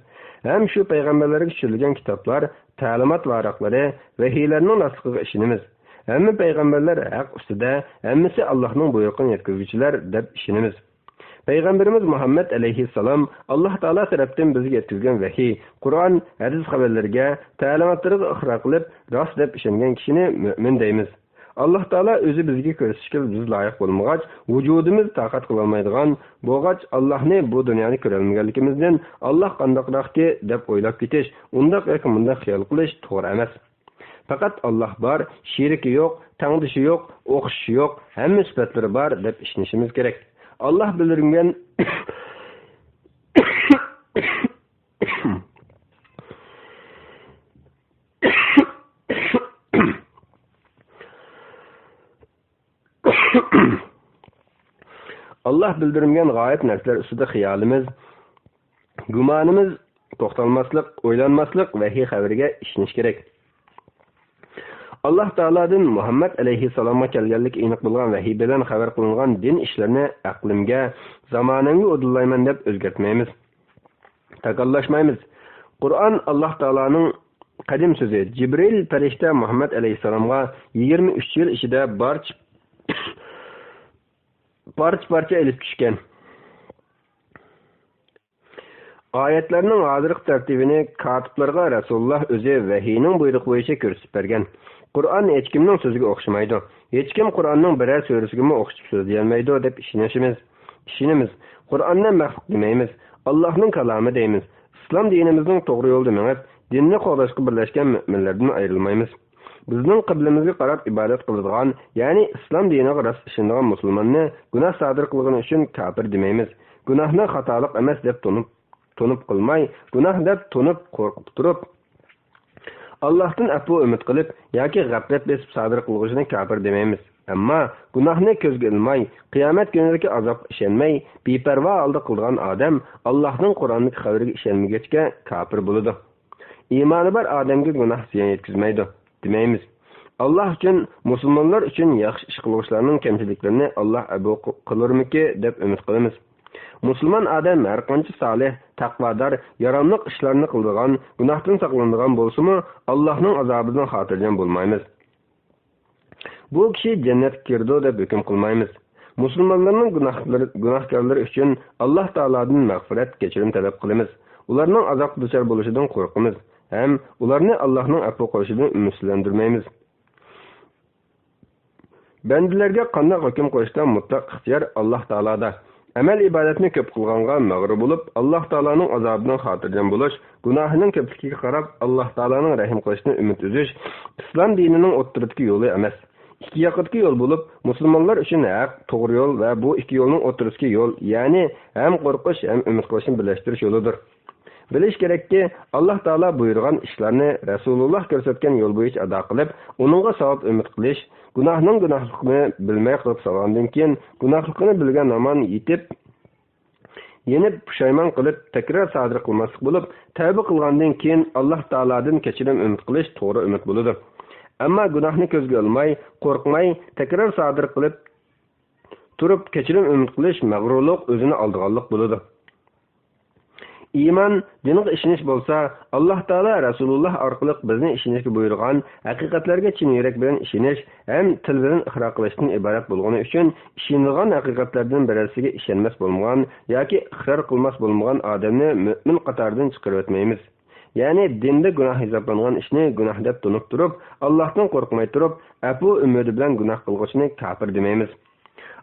ھەم شۇ پەيغەمبەرلەرگە چۈشۈرۈلگەن كىتابلار، تەلىمات ۋاراقلىرى، ۋەھىيلەرنىڭ راستلىقىغا ئىشىنىمىز. ھەممە پەيغەمبەرلەر ھەق ئۈستىدە، ھەممىسى ئاللاھنىڭ بۇيرۇقىنى يەتكۈزگۈچىلەر دەپ ئىشىنىمىز. پەيغەمبىرىمىز مۇھەممەد ئەلەيھىسسالام ئاللاھ تائالا تەرەپتىن بىزگە يەتكۈزگەن ۋەھىي، قۇرئان، ھەدىس خەۋەرلىرىگە، تەلىماتلىرىغا ئىقرار قىلىپ، راست دەپ ئىشەنگەن كىشىنى مۆمىن دەيمىز. ئاللاھ تائالا ئۆزى بىزگە كۆرسىتىشكە بىز لايىق بولمىغاچ، ۋۇجۇدىمىز تاقەت قىلالمايدىغان بولغاچ، ئاللاھنى بۇ دۇنيانى كۆرەلمىگەنلىكىمىزدىن، ئاللاھ قانداقراقكى دەپ ئويلاپ كېتىش، ئۇنداق ياكى مۇنداق خىيال قىلىش توغرا ئەمەس. پەقەت ئاللاھ بار، شېرىكى يوق، تەڭدىشى يوق، ئوخشىشى يوق، ھەممە سۈپەتلىرى بار دەپ ئىشىنىشىمىز كېرەك. ئاللاھ بىلدۈرگەن، ئاللاھ بىلدۈرمىگەن غايىب نەرسىلەر ئۈستىدە خىيالىمىز، گۇمانىمىز توختالماسلىق، ئويلانماسلىق، ۋەھىي خەۋىرىگە ئىشىنىش كېرەك. ئاللاھ تائالادىن مۇھەممەد ئەلەيھىسسالامغا كەلگەنلىكى ئېنىق بولغان ۋەھىي بىلەن خەۋەر قىلىنغان دىن ئىشلىرىنى ئەقلىمگە، زامانەمگە ئۇدۇللايمەن دەپ ئۆزگەرتمەيمىز. تاكاللاشمايمىز. قۇرئان ئاللاھ تائالانىڭ قەدىم سۆزى. جىبرىل پەرىشتە مۇھەممەد ئەلەيھىسسالامغا يىگىرمە ئۈچ يىل ئىچىدە بارچە، پارچە-پارچە ئېلىپ چۈشكەن. ئايەتلەرنىڭ ھازىرقى تەرتىپىنى كاتىپلارغا رەسۇلۇللاھ ئۆزى ۋەھىينىڭ بۇيرۇقى بويىچە كۆرسىتىپ بەرگەن. قۇرئان ھېچكىمنىڭ سۆزىگە ئوخشىمايدۇ. ھېچكىم قۇرئاننىڭ بىرەر سۈرىسىگىمۇ ئوخشىتىپ سۆزلىيەلمەيدۇ دەپ ئىشىنىشىمىز. ئىشىنىمىز. قۇرئاننى مەخلۇق دېمەيمىز. ئاللاھنىڭ كالامى دەيمىز. ئىسلام دىنىمىزنىڭ توغرا يولىدا مېڭىپ، دىننى قوغداشقا بىرلەشكەن مۆمىنلەردىن ئايرىلمايمىز. بىزنىڭ قىبلىمىزگە قاراپ ئىبادەت قىلىدىغان، يەنى ئىسلام دىنىغا راست ئىشىنىدىغان مۇسۇلماننى گۇناھ سادىر قىلغىنى ئۈچۈن كاپىر دېمەيمىز. گۇناھنى خاتالىق ئەمەس دەپ تونۇپ، تونۇپ قىلماي، گۇناھ دەپ تونۇپ، قورقۇپ تۇرۇپ، ئاللاھتىن ئەپۇ ئۈمىد قىلىپ ياكى غەپلەت بېسىپ سادىر قىلغۇچىنى كاپىر دېمەيمىز. ئەمما گۇناھنى كۆزگە ئىلماي، قىيامەت كۈنىدىكى ئازابقا ئىشەنمەي، بىپەرۋا ھالدا قىلىدىغان ئادەم ئاللاھنىڭ قۇرئاندىكى خەۋىرىگە ئىشەنمىگەچكە كاپىر بولىدۇ. ئىمانى بار ئادەمگە گۇناھ زىيان يەتكۈزمەيدۇ دېمەيمىز. ئاللاھ ئۈچۈن، مۇسۇلمانلار ئۈچۈن ياخشى ئىش قىلغۇچىلارنىڭ كەمچىلىكلىرىنى ئاللاھ ئەپۇ قىلۇرمىكى دەپ ئۈمىد قىلىمىز. مۇسۇلمان ئادەم ھەرقانچە سالىھ، تەقۋادار، ياراملىق ئىشلارنى قىلىدىغان، گۇناھتىن ساقلىنىدىغان بولسىمۇ، ئاللاھنىڭ ئازابىدىن خاتىرجەم بولمايمىز. بۇ كىشى جەننەتكە كىرىدۇ دەپ ھۆكۈم قىلمايمىز. مۇسۇلمانلارنىڭ گۇناھلىرى، گۇناھكارلىرى ئۈچۈن ئاللاھ تائالادىن مەغپىرەت، كەچۈرۈم تەلەپ قىلىمىز. ئۇلارنىڭ ئازابقا دۇچار بولۇشىدىن قورقىمىز ھەم ئۇلارنى ئاللاھنىڭ ئەپۇ قىلىشىدىن ئۈمىدسىزلەندۈرمەيمىز. بەندىلەرگە قانداق ھۆكۈم قىلىشتا مۇتلەق ئىختىيار ئاللاھ تائالادا. ئەمەل ئىبادەتنى كۆپ قىلغانغا مەغرۇر بولۇپ، ئاللاھ تائالانىڭ ئازابىدىن خاتىرجەم بولۇش، گۇناھىنىڭ كۆپلۈكىگە قاراپ ئاللاھ تائالانىڭ رەھىم قىلىشىدىن ئۈمىد ئۈزۈش ئىسلام دىنىنىڭ ئوتتۇرىدىكى يولى ئەمەس. ئىككى ياقىدىكى يول بولۇپ، مۇسۇلمانلار ئۈچۈن ھەق، توغرا يول ۋە بۇ ئىككى يولنىڭ ئوتتۇرىسىدىكى يول، يەنى ھەم قورقۇش، ھەم ئۈمىد قىلىشنى بىرلەشتۈرۈش يولىدۇر. بىلىش كېرەككى، ئاللاھ تائالا بۇيرۇغان ئىشلارنى، رەسۇلۇللاھ كۆرسەتكەن يول بويىچە ئادا قىلىپ، ئۇنىڭغا ساۋاب ئۈمىد قىلىش، گۇناھنىڭ گۇناھلىقىنى بىلمەي قىلىپ سالغاندىن كېيىن، گۇناھلىقىنى بىلگەن ھامان يېتىپ، يېنىپ پۇشايمان قىلىپ، تەكرار سادىر قىلماسلىق بولۇپ، تەۋبە قىلغاندىن كېيىن، ئاللاھ تائالادىن كەچۈرۈم ئۈمىد قىلىش توغرا ئۈمىد بولىدۇ. ئەمما گۇناھنى كۆزگە ئىلماي، قورقماي، تەكرار سادىر قىلىپ تۇرۇپ، كەچۈرۈم ئۈمىد قىلىش مەغرۇرلۇق، ئۆزىنى ئالدىغانلىق بولىدۇ. ئىمان، دىنغا ئىشىنىش بولسا، ئاللاھ تائالا رەسۇلۇللاھ ئارقىلىق بىزنى ئىشىنىشكە بۇيرۇغان ھەقىقەتلەرگە چىن يۈرەك بىلەن ئىشىنىش ھەم تىل بىلەن ئىقرار قىلىشتىن ئىبارەت بولغىنى ئۈچۈن، ئىشىنىدىغان ھەقىقەتلەردىن بىرەرسىگە ئىشەنمەس بولمىغان ياكى ئىقرار قىلماس بولمىغان ئادەمنى مۆمىن قاتارىدىن چىقىرىۋەتمەيمىز. يەنى دىندا گۇناھ ھېسابلانغان ئىشنى گۇناھ دەپ تونۇپ تۇرۇپ، ئاللاھتىن قورقماي تۇرۇپ، ئەپۇ ئۈمىدى بىلەن گۇناھ قىلغۇچىنى كاپىر دېمەيمىز.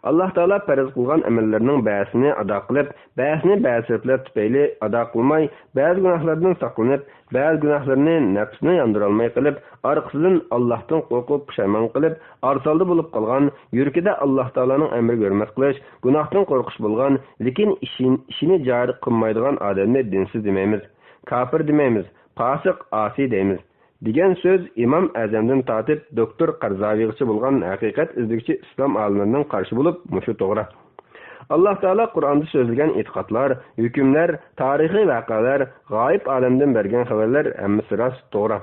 ئاللاھ تائالا پەرز قىلغان ئەمەللەرنىڭ بەزىسىنى ئادا قىلىپ، بەزىسىنى بەزى سەۋەبلەر تۈپەيلى ئادا قىلماي، بەزى گۇناھلاردىن ساقلىنىپ، بەزى گۇناھلىرىنى نەپسىنى ياندۇرالماي قىلىپ، ئارقىسىدىن ئاللاھتىن قورقۇپ پۇشايمان قىلىپ، ئارىسالدى بولۇپ قالغان، يۈرىكىدە ئاللاھ تائالانىڭ ئەمرىگە ھۆرمەت قىلىش، گۇناھتىن قورقۇش بولغان، لېكىن ئىشىن-، ئىشىنى جارى قىلمايدىغان ئادەمنى دىنسىز دېمەيمىز، كاپىر دېمەيمىز، پاسىق، ئاسىي دەيمىز. دېگەن سۆز ئىمام ئەزەمدىن تارتىپ دوكتور قەرزاۋىغىچە بولغان ھەقىقەت ئىزدىگۈچى ئىسلام ئالىملىرىنىڭ قارىشى بولۇپ، مۇشۇ توغرا. ئاللاھ تائالا قۇرئاندا سۆزلىگەن ئېتىقادلار، ھۆكۈملەر، تارىخىي ۋەقەلەر، غايىب ئالەمدىن بەرگەن خەۋەرلەر ھەممىسى راست، توغرا.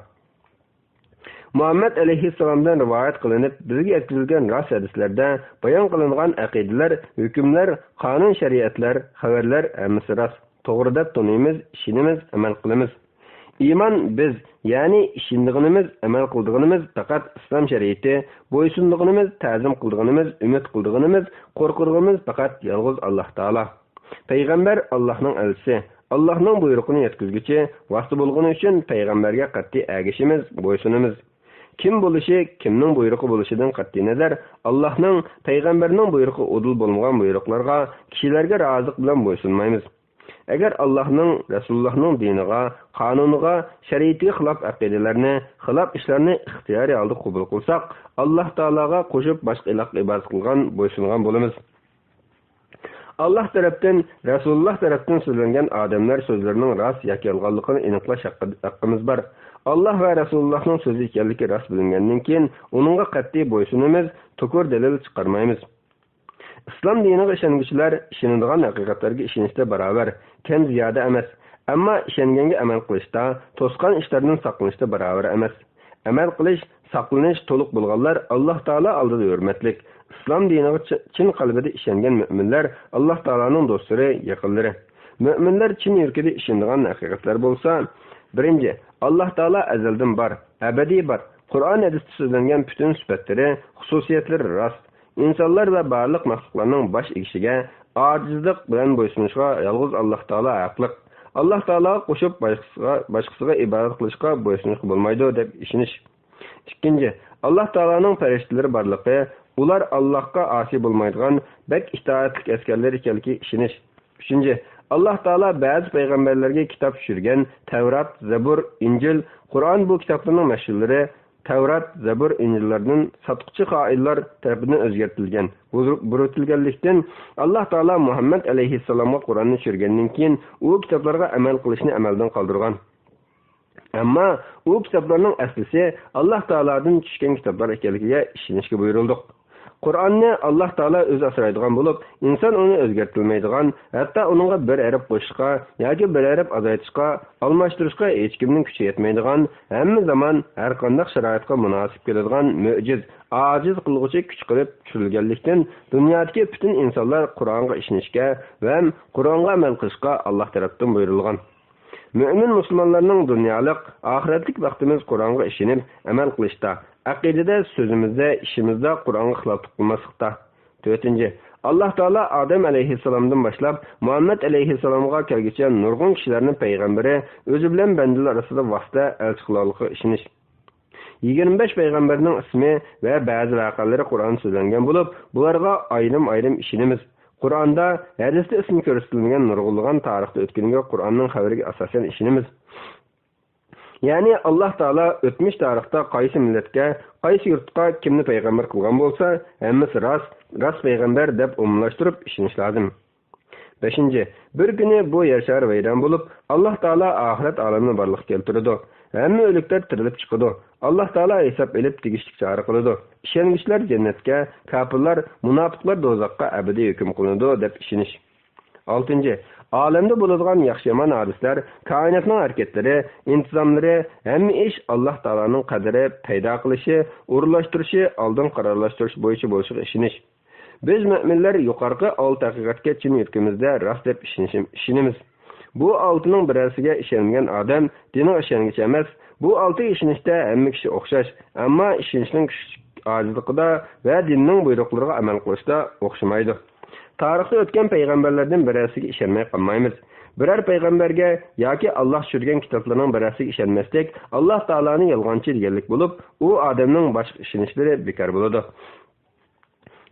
مۇھەممەد ئەلەيھىسسالامدىن رىۋايەت قىلىنىپ بىزگە يەتكۈزۈلگەن راست ھەدىسلەردە بايان قىلىنغان ئەقىدىلەر، ھۆكۈملەر، قانۇن شەرىئەتلەر، خەۋەرلەر ھەممىسى راست، توغرا دەپ تونۇيمىز، ئىشىنىمىز، ئەمەل قىلىمىز. ئىمان بىز، يەنى ئىشىنىدىغىنىمىز، ئەمەل قىلىدىغىنىمىز پەقەت ئىسلام شەرىئىتى، بويسۇنىدىغىنىمىز، تەزىم قىلىدىغىنىمىز، ئۈمىد قىلىدىغىنىمىز، قورقىدىغىنىمىز پەقەت يالغۇز ئاللاھ تائالا. پەيغەمبەر ئاللاھنىڭ ئەلچىسى، ئاللاھنىڭ بۇيرۇقىنى يەتكۈزگۈچى، ۋاسىتە بولغىنى ئۈچۈن پەيغەمبەرگە قەتئىي ئەگىشىمىز، بويسۇنىمىز. كىم بولۇشى، كىمنىڭ بۇيرۇقى بولۇشىدىن قەتئىينەزەر، ئاللاھنىڭ، پەيغەمبەرنىڭ بۇيرۇقى ئۇدۇل بولمىغان بۇيرۇقلارغا، كىشىلەرگە رازىلىق بىلەن بويسۇنمايمىز. ئەگەر ئاللاھنىڭ، رەسۇلۇللاھنىڭ دىنىغا، قانۇنىغا، شەرىئىتىگە خىلاپ ئەقىدىلەرنى، خىلاپ ئىشلارنى ئىختىيارىي ھالدا قوبۇل قىلساق، ئاللاھ تائالاغا قوشۇپ باشقا ئىلاھقا ئىبادەت قىلغان، بويسۇنغان بولىمىز. ئاللاھ تەرەپتىن، رەسۇلۇللاھ تەرەپتىن سۆزلەنگەن ئادەملەر سۆزلىرىنىڭ راست ياكى يالغانلىقىنى ئېنىقلاش ھەققى-، ھەققىمىز بار. ئاللاھ ۋە رەسۇلۇللاھنىڭ سۆزى ئىكەنلىكى راست بىلىنگەندىن كېيىن، ئۇنىڭغا قەتئىي بويسۇنىمىز، توكۇر دەلىل چىقارمايمىز. ئىسلام دىنىغا ئىشەنگۈچىلەر ئىشىنىدىغان ھەقىقەتلەرگە ئىشىنىشتە باراۋەر، كەم زىيادە ئەمەس. ئەمما ئىشەنگەنگە ئەمەل قىلىشتا، توسقان ئىشلاردىن ساقلىنىشتا باراۋەر ئەمەس. ئەمەل قىلىش، ساقلىنىش تولۇق بولغانلار ئاللاھ تائالا ئالدىدا ھۆرمەتلىك. ئىسلام دىنىغا چى-، چىن قەلبىدە ئىشەنگەن مۆمىنلەر ئاللاھ تائالانىڭ دوستلىرى، يېقىنلىرى. مۆمىنلەر چىن يۈرىكىدە ئىشىنىدىغان ھەقىقەتلەر بولسا، بىرىنچى، ئاللاھ تائالا ئەزەلدىن بار، ئەبەدىي بار. قۇرئان ھەدىستە سۆزلەنگەن پۈتۈن سۈپەتلىرى، خۇسۇسىيەتلىرى راست. ئىنسانلار ۋە بارلىق مەخلۇقلارنىڭ باش ئېگىشىگە ئاجىزلىق بىلەن بويسۇنۇشقا يالغۇز ئاللاھ تائالا ھەقلىق. ئاللاھ تائالاغا قوشۇپ باشقىسىغا، باشقىسىغا ئىبادەت قىلىشقا بويسۇنۇشقا بولمايدۇ دەپ ئىشىنىش. ئىككىنچى، ئاللاھ تائالانىڭ پەرىشتىلىرى بارلىقى، ئۇلار ئاللاھقا ئاسىي بولمايدىغان بەك ئىتائەتلىك ئەسكەرلەر ئىكەنلىكىگە ئىشىنىش. ئۈچىنچى، ئاللاھ تائالا بەزى پەيغەمبەرلەرگە كىتاب چۈشۈرگەن تەۋرات، زەبۇر، ئىنجىل، قۇرئان بۇ كىتابلارنىڭ مەشھۇرلىرى، تەۋرات، زەبۇر، ئىنجىللاردىن ساتقۇچى خائىنلار تەرىپىدىن ئۆزگەرتىلگەن، بۇزۇ-، بۇرۇتۇلگەنلىكتىن، ئاللاھ تائالا مۇھەممەد ئەلەيھىسسالامغا قۇرئاننى چۈشۈرگەندىن كېيىن، ئۇ كىتابلارغا ئەمەل قىلىشنى ئەمەلدىن قالدۇرغان. ئەمما ئۇ كىتابلارنىڭ ئەسلىسى ئاللاھ تائالادىن چۈشكەن كىتابلار ئىكەنلىكىگە ئىشىنىشكە بۇيرۇلدۇق. قۇرئاننى ئاللاھ تائالا ئۆزى ئاسرايدىغان بولۇپ، ئىنسان ئۇنى ئۆزگەرتەلمەيدىغان، ھەتتا ئۇنىڭغا بىر ھەرپ قوشۇشقا ياكى بىر ھەرپ ئازايتىشقا، ئالماشتۇرۇشقا ھېچكىمنىڭ كۈچى يەتمەيدىغان، ھەممە زامان، ھەرقانداق شارائىتقا مۇناسىپ كېلىدىغان مۆجىز، ئاجىز قىلغۇچى كۈچ قىلىپ چۈشۈرۈلگەنلىكتىن، دۇنيادىكى پۈتۈن ئىنسانلار قۇرئانغا ئىشىنىشكە ۋە قۇرئانغا ئەمەل قىلىشقا ئاللاھ تەرەپتىن بۇيرۇلغان. مۆمىن مۇسۇلمانلارنىڭ دۇنيالىق، ئاخىرەتلىك بەختىمىز قۇرئانغا ئىشىنىپ ئەمەل قىلىشتا، ئەقىدىدە، سۆزىمىزدە، ئىشىمىزدا قۇرئانغا خىلاپلىق قىلماسلىقتا. تۆتىنچى، ئاللاھ تائالا ئادەم ئەلەيھىسسالامدىن باشلاپ مۇھەممەد ئەلەيھىسسالامغا كەلگۈچە نۇرغۇن كىشىلەرنى پەيغەمبىرى، ئۆزى بىلەن بەندىلەر ئارىسىدا ۋاسىتە، ئەلچى قىلغانلىقىغا ئىشىنىش. يىگىرمە بەش پەيغەمبەرنىڭ ئىسمى ۋە بەزى ۋەقەلىرى قۇرئاندا سۆزلەنگەن بولۇپ، بۇلارغا ئايرىم-ئايرىم ئىشىنىمىز. قۇرئاندا، ھەدىستە ئىسمى كۆرسىتىلمىگەن نۇرغۇنلىغان تارىختا ئۆتكەنگە قۇرئاننىڭ خەۋىرىگە ئاساسەن ئىشىنىمىز. يەنى ئاللاھ تائالا ئۆتمۈش تارىختا قايسى مىللەتكە، قايسى يۇرتقا كىمنى پەيغەمبەر قىلغان بولسا، ھەممىسى راست، راست پەيغەمبەر دەپ ئومۇملاشتۇرۇپ ئىشىنىش لازىم. بەشىنچى، بىر كۈنى بۇ يەر شارى ۋەيران بولۇپ، ئاللاھ تائالا ئاخىرەت ئالىمىنى بارلىققا كەلتۈرىدۇ. ھەممە ئۆلۈكلەر تىرىلىپ چىقىدۇ. ئاللاھ تائالا ھېساب ئېلىپ تېگىشلىك چارە قىلىدۇ. ئىشەنگۈچىلەر جەننەتكە، كاپىرلار، مۇناپىقلار دوزاخقا ئەبەدىي ھۆكۈم قىلىنىدۇ دەپ ئىشىنىش. ئالتىنچى، ئالەمدە بولىدىغان ياخشى-يامان ھادىسىلەر، كائىناتنىڭ ھەرىكەتلىرى، ئىنتىزاملىرى، ھەممە ئىش ئاللاھ تائالانىڭ قەدىرى، پەيدا قىلىشى، ئورۇنلاشتۇرۇشى، ئالدىن قارارلاشتۇرۇش بويىچە بولۇشىغا ئىشىنىش. بىز مۆمىنلەر يۇقىرىقى ئالتە ھەقىقەتكە چىن يۈرىكىمىزدە راست دەپ ئىشىنىشىم-، ئىشىنىمىز. بۇ ئالتىنىڭ بىرەرسىگە ئىشەنمىگەن ئادەم دىنغا ئىشەنگۈچى ئەمەس. بۇ ئالتىگە ئىشىنىشتە ھەممە كىشى ئوخشاش، ئەمما ئىشىنىشنىڭ كۈچلۈك ئاجىزلىقىدا ۋە دىننىڭ بۇيرۇقلىرىغا ئەمەل قىلىشتا ئوخشىمايدۇ. تارىختا ئۆتكەن پەيغەمبەرلەردىن بىرەرسىگە ئىشەنمەي قالمايمىز. بىرەر پەيغەمبەرگە ياكى ئاللاھ چۈشۈرگەن كىتابلارنىڭ بىرەرسىگە ئىشەنمەسلىك ئاللاھ تائالانى يالغانچى دېگەنلىك بولۇپ، ئۇ ئادەمنىڭ باشقا ئىشىنىشلىرى بىكار بولىدۇ.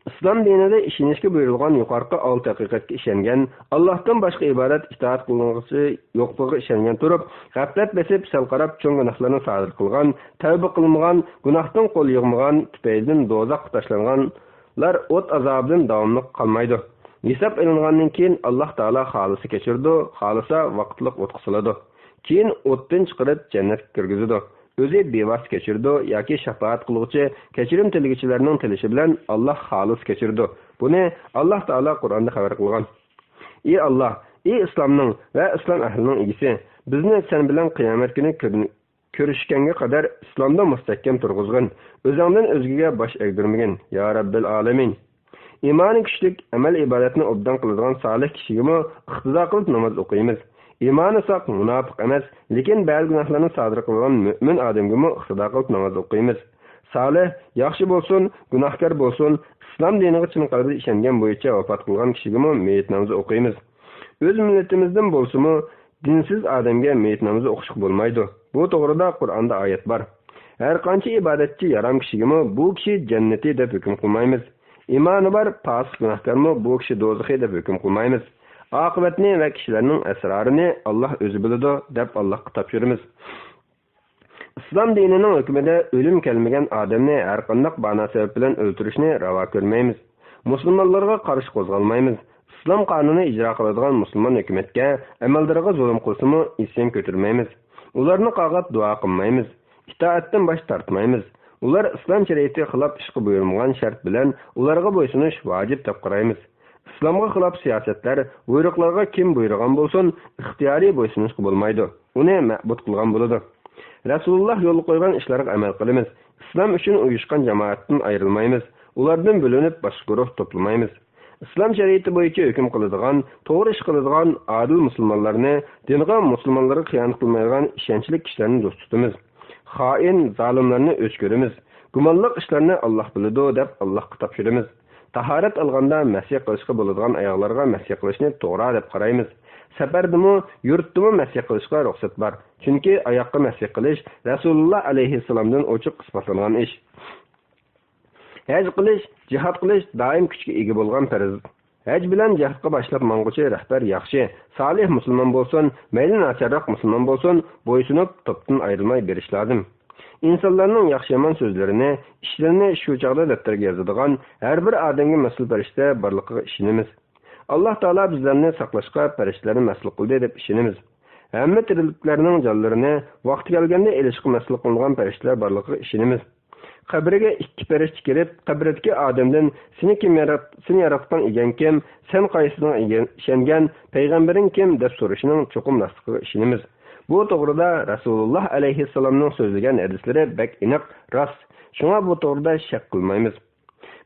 ئىسلام دىنىدا ئىشىنىشكە بۇيرۇلغان يۇقىرىقى ئالتە ھەقىقەتكە ئىشەنگەن، ئاللاھتىن باشقا ئىبادەت، ئىتائەت قىلغۇچى يوقلۇقىغا ئىشەنگەن تۇرۇپ، غەپلەت بېسىپ، سەل قاراپ چوڭ گۇناھلارنى سادىر قىلغان، تەۋبە قىلمىغان، گۇناھتىن قول يىغمىغان تۈپەيلىدىن دوزاخقا تاشلانغانلار ئوت ئازابىدىن داۋاملىق قالمايدۇ. ھېساب ئېلىنغاندىن كېيىن، ئاللاھ تائالا خالىسا كەچۈرىدۇ، خالىسا ۋاقىتلىق ئوتقا سالىدۇ. كېيىن ئوتتىن چىقىرىپ جەننەتكە كىرگۈزىدۇ. ئۆزى بىۋاسىتە كەچۈرىدۇ ياكى شاپائەت قىلغۇچى، كېچىرىم تىلىگۈچىلەرنىڭ تىلىشى بىلەن ئاللاھ خالىسا كەچۈرىدۇ. بۇنى ئاللاھ تائالا قۇرئاندا خەۋەر قىلغان. ئى ئاللاھ، ئى ئىسلامنىڭ ۋە ئىسلام ئەھلىنىڭ ئىگىسى، بىزنى سەن بىلەن قىيامەت كۈنى كۆر-، كۆرۈشكەنگە قەدەر ئىسلامدا مۇستەھكەم تۇرغۇزغىن، ئۆزۈڭدىن ئۆزگىگە باش ئەگدۈرمىگىن، يا رەببىل ئالەمىن. ئىمانى كۈچلۈك، ئەمەل-ئىبادەتنى ئوبدان قىلىدىغان سالىھ كىشىگىمۇ ئىقتىدا قىلىپ ناماز ئوقۇيمىز. ئىمانى ساق، مۇناپىق ئەمەس، لېكىن بەزى گۇناھلارنى سادىر قىلغان مۆمىن ئادەمگىمۇ ئىقتىدا قىلىپ ناماز ئوقۇيمىز. سالىھ، ياخشى بولسۇن، گۇناھكار بولسۇن، ئىسلام دىنىغا چىن قەلبىدە ئىشەنگەن بويىچە ۋاپات قىلغان كىشىگىمۇ مېيىت نامىزى ئوقۇيمىز. ئۆز مىللىتىمىزدىن بولسىمۇ، دىنسىز ئادەمگە مېيىت نامىزى ئوقۇشقا بولمايدۇ. بۇ توغرىدا قۇرئاندا ئايەت بار. ھەرقانچە ئىبادەتچى يارام كىشىگىمۇ بۇ كىشى جەننىتى دەپ ھۆكۈم قىلمايمىز. ئىمانى بار پاسىق گۇناھكارمۇ بۇ كىشى دوزىخى دەپ ھۆكۈم قىلمايمىز. ئاقىۋەتنى ۋە كىشىلەرنىڭ ئەسرارىنى ئاللاھ ئۆزى بىلىدۇ دەپ ئاللاھقا تاپشۇرىمىز. ئىسلام دىنىنىڭ ھۆكمىدە ئۆلۈم كەلمىگەن ئادەمنى ھەرقانداق بانا سەۋەب بىلەن ئۆلتۈرۈشنى راۋا كۆرمەيمىز. مۇسۇلمانلارغا قارشى قوزغالمايمىز. ئىسلام قانۇنى ئىجرا قىلىدىغان مۇسۇلمان ھۆكۈمەتكە، ئەمەلدارغا زۇلۇم قىلسىمۇ ئىسيان كۆتۈرمەيمىز. ئۇلارنى قاغاپ دۇئا قىلمايمىز. ئىتائەتتىن باش تارتمايمىز. ئۇلار ئىسلام شەرىئىتىگە خىلاپ ئىشقا بۇيرۇلمىغان شەرت بىلەن ئۇلارغا بويسۇنۇش ۋاجىپ دەپ قارايمىز. ئىسلامغا خىلاپ سىياسەتلەر، بۇيرۇقلارغا كىم بۇيرۇغان بولسۇن، ئىختىيارىي بويسۇنۇشقا بولمايدۇ. ئۇنى مەبۇد قىلغان بولىدۇ. رەسۇلۇللاھ يولغا قويغان ئىشلارغا ئەمەل قىلىمىز. ئىسلام ئۈچۈن ئۇيۇشقان جامائەتتىن ئايرىلمايمىز. ئۇلاردىن بۆلۈنۈپ باشقا گۇرۇھ توپلىمايمىز. ئىسلام شەرىئىتى بويىچە ھۆكۈم قىلىدىغان، توغرا ئىش قىلىدىغان ئادىل مۇسۇلمانلارنى، دىنغا، مۇسۇلمانلارغا خىيانەت قىلمايدىغان ئىشەنچلىك كىشىلەرنى دوست تۇتىمىز. خائىن، زالىملارنى ئۆچ كۆرىمىز. گۇمانلىق ئىشلارنى ئاللاھ بىلىدۇ دەپ ئاللاھقا تاپشۇرىمىز. تاھارەت ئالغاندا مەسىح قىلىشقا بولىدىغان ئاياغلارغا مەسىھ قىلىشنى توغرا دەپ قارايمىز. سەپەردىمۇ، يۇرتتىمۇ مەسىھ قىلىشقا رۇخسەت بار. چۈنكى ئاياغقا مەسىھ قىلىش رەسۇلۇللاھ ئەلەيھىسسالامدىن ئوچۇق ئىسپاتلانغان ئىش. ھەج قىلىش، جىھاد قىلىش دائىم كۈچكە ئىگە بولغان پەرز. ھەج بىلەن جىھادقا باشلاپ ماڭغۇچى رەھبەر ياخشى، سالىھ مۇسۇلمان بولسۇن، مەيلى ناچارراق مۇسۇلمان بولسۇن، بويسۇنۇپ، توپتىن ئايرىلماي بېرىش لازىم. ئىنسانلارنىڭ ياخشى-يامان سۆزلىرىنى، ئىشلىرىنى شۇ چاغدا دەپتەرگە يازىدىغان ھەر بىر ئادەمگە مەسئۇل پەرىشتە بارلىقىغا ئىشىنىمىز. ئاللاھ تائالا بىزلەرنى ساقلاشقا پەرىشتىلەرنى مەسئۇل قىلدى دەپ ئىشىنىمىز. ھەممە تىرىكلەرنىڭ جانلىرىنى ۋاقتى كەلگەندە ئېلىشقا مەسئۇل قىلىنغان پەرىشتىلەر بارلىقىغا ئىشىنىمىز. قەبرىگە ئىككى پەرىشتە كېلىپ، قەبرىدىكى ئادەمدىن سېنى كىم يارات-، سېنى ياراتقان ئىگەڭ كىم، سەن قايسىسىغا ئىگە-، ئىشەنگەن، پەيغەمبىرىڭ كىم دەپ سورىشىنىڭ چوقۇم راستلىقىغا ئىشىنىمىز. بۇ توغرىدا رەسۇلۇللا ئەلەيھىسسالامنىڭ سۆزلىگەن ھەدىسلىرى بەك ئېنىق، راست. شۇڭا بۇ توغرىدا شەك قىلمايمىز.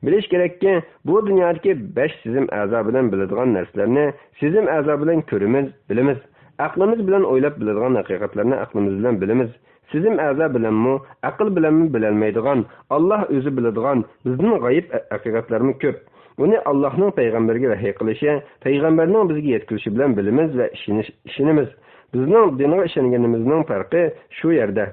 بىلىش كېرەككى، بۇ دۇنيادىكى بەش سېزىم ئەزا بىلەن بىلىدىغان نەرسىلەرنى سېزىم ئەزا بىلەن كۆرىمىز، بىلىمىز. ئەقلىمىز بىلەن ئويلاپ بىلىدىغان ھەقىقەتلەرنى ئەقلىمىز بىلەن بىلىمىز. سېزىم ئەزا بىلەنمۇ، ئەقىل بىلەنمۇ بىلەلمەيدىغان، ئاللا ئۆزى بىلىدىغان، بىزدىن غەيىب ھەقىقەتلەرمۇ كۆپ. ئۇنى ئاللاھنىڭ پەيغەمبىرىگە ۋەھىي قىلىشى، پەيغەمبەرنىڭ بىزگە يەتكۈزۈشى بىلەن بىلىمىز ۋە ئىشىنىش-، ئىشىنىمىز. بىزنىڭ دىنغا ئىشەنگىنىمىزنىڭ پەرقى شۇ يەردە.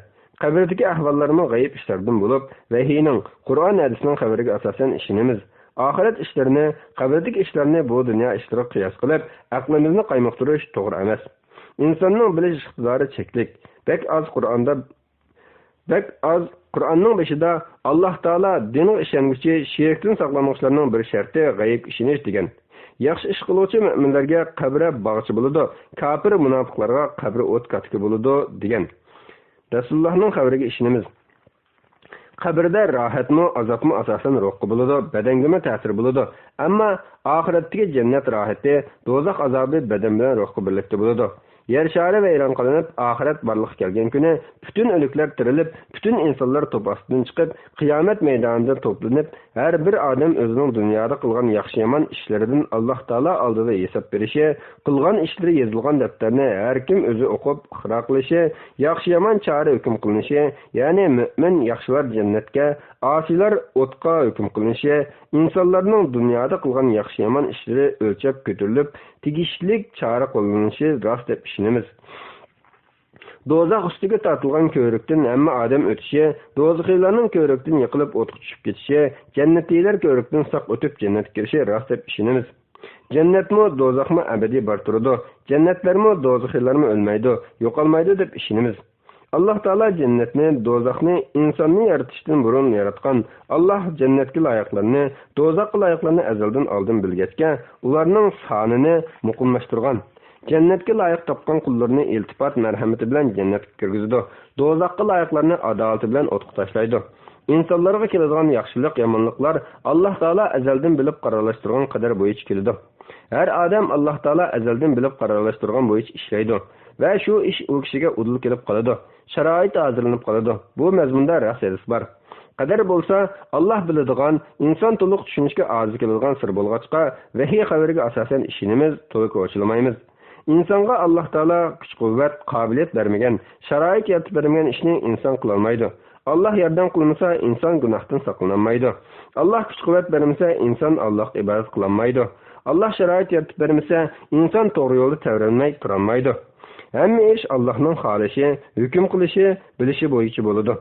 قەبرىدىكى ئەھۋاللارمۇ غەيىب ئىشلاردىن بولۇپ، ۋەھىينىڭ، قۇرئان ھەدىسنىڭ خەۋىرىگە ئاساسەن ئىشىنىمىز. ئاخىرەت ئىشلىرىنى، قەبرىدىكى ئىشلارنى بۇ دۇنيا ئىشلىرىغا قىياس قىلىپ، ئەقلىمىزنى قايمۇقتۇرۇش توغرا ئەمەس. ئىنساننىڭ بىلىش ئىقتىدارى چەكلىك. بەك ئاز قۇرئاندا، بەك ئاز قۇرئاننىڭ بېشىدا، ئاللا تائالا دىنغا ئىشەنگۈچى، شېرىكتىن ساقلانغۇچىلارنىڭ بىر شەرتى غەيىبكە ئىشىنىش دېگەن. ياخشى ئىش قىلغۇچى مۆمىنلەرگە قەبرە باغچە بولىدۇ، كاپىر، مۇناپىقلارغا قەبرە ئوت كاتىكى بولىدۇ، دېگەن. رەسۇلۇللاھنىڭ خەۋىرىگە ئىشىنىمىز. قەبرىدە راھەتمۇ، ئازابمۇ ئاساسەن روھقا بولىدۇ، بەدەنگىمۇ تەسىر بولىدۇ. ئەمما ئاخىرەتتىكى جەننەت راھىتى، دوزاخ ئازابى بەدەن بىلەن روھقا بىرلىكتە بولىدۇ. يەر شارى ۋەيران قىلىنىپ، ئاخىرەت بارلىققا كەلگەن كۈنى پۈتۈن ئۆلۈكلەر تىرىلىپ، پۈتۈن ئىنسانلار توپ ئاستىدىن چىقىپ، قىيامەت مەيدانىدا توپلىنىپ، ھەر بىر ئادەم ئۆزىنىڭ دۇنيادا قىلغان ياخشى-يامان ئىشلىرىدىن ئاللا تائالا ئالدىدا ھېساب بېرىشى، قىلغان ئىشلىرى يېزىلغان دەپتەرنى ھەر كىم ئۆزى ئوقۇپ ئىقرار قىلىشى، ياخشى-يامان چارە ھۆكۈم قىلىنىشى، يەنى مۆمىن ياخشىلار جەننەتكە، ئاسىيلار ئوتقا ھۆكۈم قىلىنىشى، ئىنسانلارنىڭ دۇنيادا قىلغان ياخشى-يامان ئىشلىرى ئۆلچەپ كۆتۈرۈلۈپ، تېگىشلىك چارە قوللىنىشى راست دەپ ئىشىنىمىز. دوزاخ ئۈستىگە تارتىلغان كۆۋرۈكتىن ھەممە ئادەم ئۆتۈشى، دوزىخىيلارنىڭ كۆۋرۈكتىن يىقىلىپ ئوتقا چۈشۈپ كېتىشى، جەننىتىيلەر كۆۋرۈكتىن ساق ئۆتۈپ جەننەتكە كىرىشى راست دەپ ئىشىنىمىز. جەننەتمۇ، دوزاخمۇ ئەبەدىي بار تۇرىدۇ. جەننەتلەرمۇ، دوزىخىيلارمۇ ئۆلمەيدۇ، يوقالمايدۇ دەپ ئىشىنىمىز. ئاللا تائالا جەننەتنى، دوزاخنى ئىنساننى يارىتىشتىن بۇرۇن ياراتقان. ئاللا جەننەتكە لايىقلارنى، دوزاخقا لايىقلارنى ئەزەلدىن ئالدىن بىلگەچكە، ئۇلارنىڭ سانىنى مۇقىملاشتۇرغان. جەننەتكە لايىق تاپقان قۇللىرىنى ئىلتىپات مەرھەمىتى بىلەن جەننەتكە كىرگۈزىدۇ. دوزاخقا لايىقلارنى ئادالىتى بىلەن ئوتقا تاشلايدۇ. ئىنسانلارغا كېلىدىغان ياخشىلىق، يامانلىقلار ئاللا تائالا ئەزەلدىن بىلىپ قارارلاشتۇرغان قەدەر بويىچە كېلىدۇ. ھەر ئادەم ئاللا تائالا ئەزەلدىن بىلىپ قارارلاشتۇرغان بويىچە ئىشلەيدۇ ۋە شۇ ئىش ئۇ كىشىگە ئۇدۇل كېلىپ قالىدۇ. شارائىت ھازىرلىنىپ قالىدۇ. بۇ مەزمۇندا راست ھەدىس بار. قەدەر بولسا، ئاللا بىلىدىغان، ئىنسان تولۇق چۈشىنىشكە ئاجىز كېلىدىغان سىر بولغاچقا، ۋەھىي خەۋىرىگە ئاساسەن ئىشىنىمىز، تولا كوچىلىمايمىز. ئىنسانغا ئاللا تائالا كۈچ-قۇۋۋەت، قابىلىيەت بەرمىگەن، شارائىت يارىتىپ بەرمىگەن ئىشنى ئىنسان قىلالمايدۇ. ئاللا ياردەم قىلمىسا، ئىنسان گۇناھتىن ساقلىنالمايدۇ. ئاللا كۈچ-قۇۋۋەت بەرمىسە، ئىنسان ئاللاغا ئىبادەت قىلالمايدۇ. ئاللا شارائىت يارىتىپ بەرمىسە، ئىنسان توغرا يولدا تەۋرەنمەي تۇرالمايدۇ. ھەممە ئىش ئاللانىڭ خالىشى، ھۆكۈم قىلىشى، بىلىشى بويىچە بولىدۇ.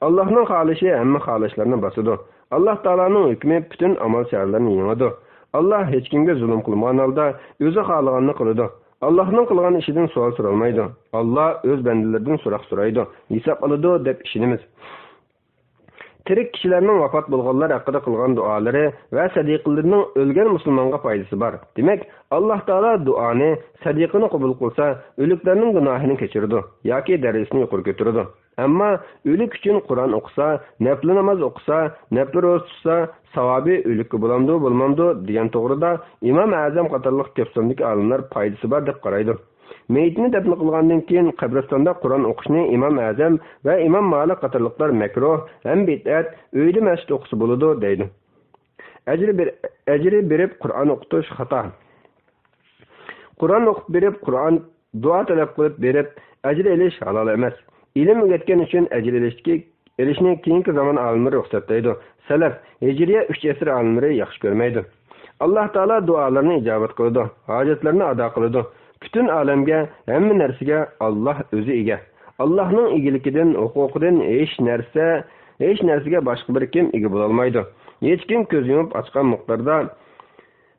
ئاللانىڭ خالىشى ھەممە خالىشلارنى باسىدۇ. ئاللا تائالانىڭ ھۆكمى پۈتۈن ئامال-چارىلەرنى يېڭىدۇ. ئاللا ھېچكىمگە زۇلۇم قىلمىغان ھالدا ئۆزى خالىغاننى قىلىدۇ. ئاللاھنىڭ قىلغان ئىشىدىن سوئال سورالمايدۇ. ئاللا ئۆز بەندىلىرىدىن سوراق سورايدۇ، ھېساب ئالىدۇ دەپ ئىشىنىمىز. تىرىك كىشىلەرنىڭ ۋاپات بولغانلار ھەققىدە قىلغان دۇئالىرى ۋە سەدىقىلىرىنىڭ ئۆلگەن مۇسۇلمانغا پايدىسى بار. دېمەك، ئاللا تائالا دۇئانى، سەدىقىنى قوبۇل قىلسا، ئۆلۈكلەرنىڭ گۇناھىنى كەچۈرىدۇ ياكى دەرىجىسىنى يۇقىرى كۆتۈرىدۇ. ئەمما ئۆلۈك ئۈچۈن قۇرئان ئوقۇسا، نەپلى ناماز ئوقۇسا، نەپلى روزا تۇتسا، ساۋابى ئۆلۈككە بولامدۇ، بولمامدۇ دېگەن توغرىدا ئىمام ئەزەم قاتارلىق كۆپ ساندىكى ئالىملار پايدىسى بار دەپ قارايدۇ. مېيىتنى دەپنە قىلغاندىن كېيىن قەبرىستاندا قۇرئان ئوقۇشنى ئىمام ئەزەم ۋە ئىمام مالىك قاتارلىقلار مەكرۇھ ھەم بىدئەت، ئۆيدە مەسچىت ئوقۇسا بولىدۇ دەيدۇ. ئەجرى بېر-، ئەجرى بېرىپ قۇرئان ئوقۇتۇش خاتا. قۇرئان ئوقۇپ بېرىپ، قۇرئان دۇئا تەلەپ قىلىپ بېرىپ، ئەجىر ئېلىش ھالال ئەمەس. ئىلىم ئۆگەتكەن ئۈچۈن ئەجىر ئېلىشتىكى، ئېلىشنى كېيىنكى زامان ئالىملىرى رۇخسەتلەيدۇ. سەلەف، ھىجرىيە ئۈچ ئەسىر ئالىملىرى ياخشى كۆرمەيدۇ. ئاللا تائالا دۇئالارنى ئىجابەت قىلىدۇ، ھاجەتلەرنى ئادا قىلىدۇ. پۈتۈن ئالەمگە، ھەممە نەرسىگە ئاللا ئۆزى ئىگە. ئاللانىڭ ئىگىلىكىدىن، ھوقۇقىدىن ھېچ نەرسە، ھېچ نەرسىگە باشقا بىر كىم ئىگە بولالمايدۇ. ھېچكىم كۆز يۇمۇپ ئاچقان مىقداردا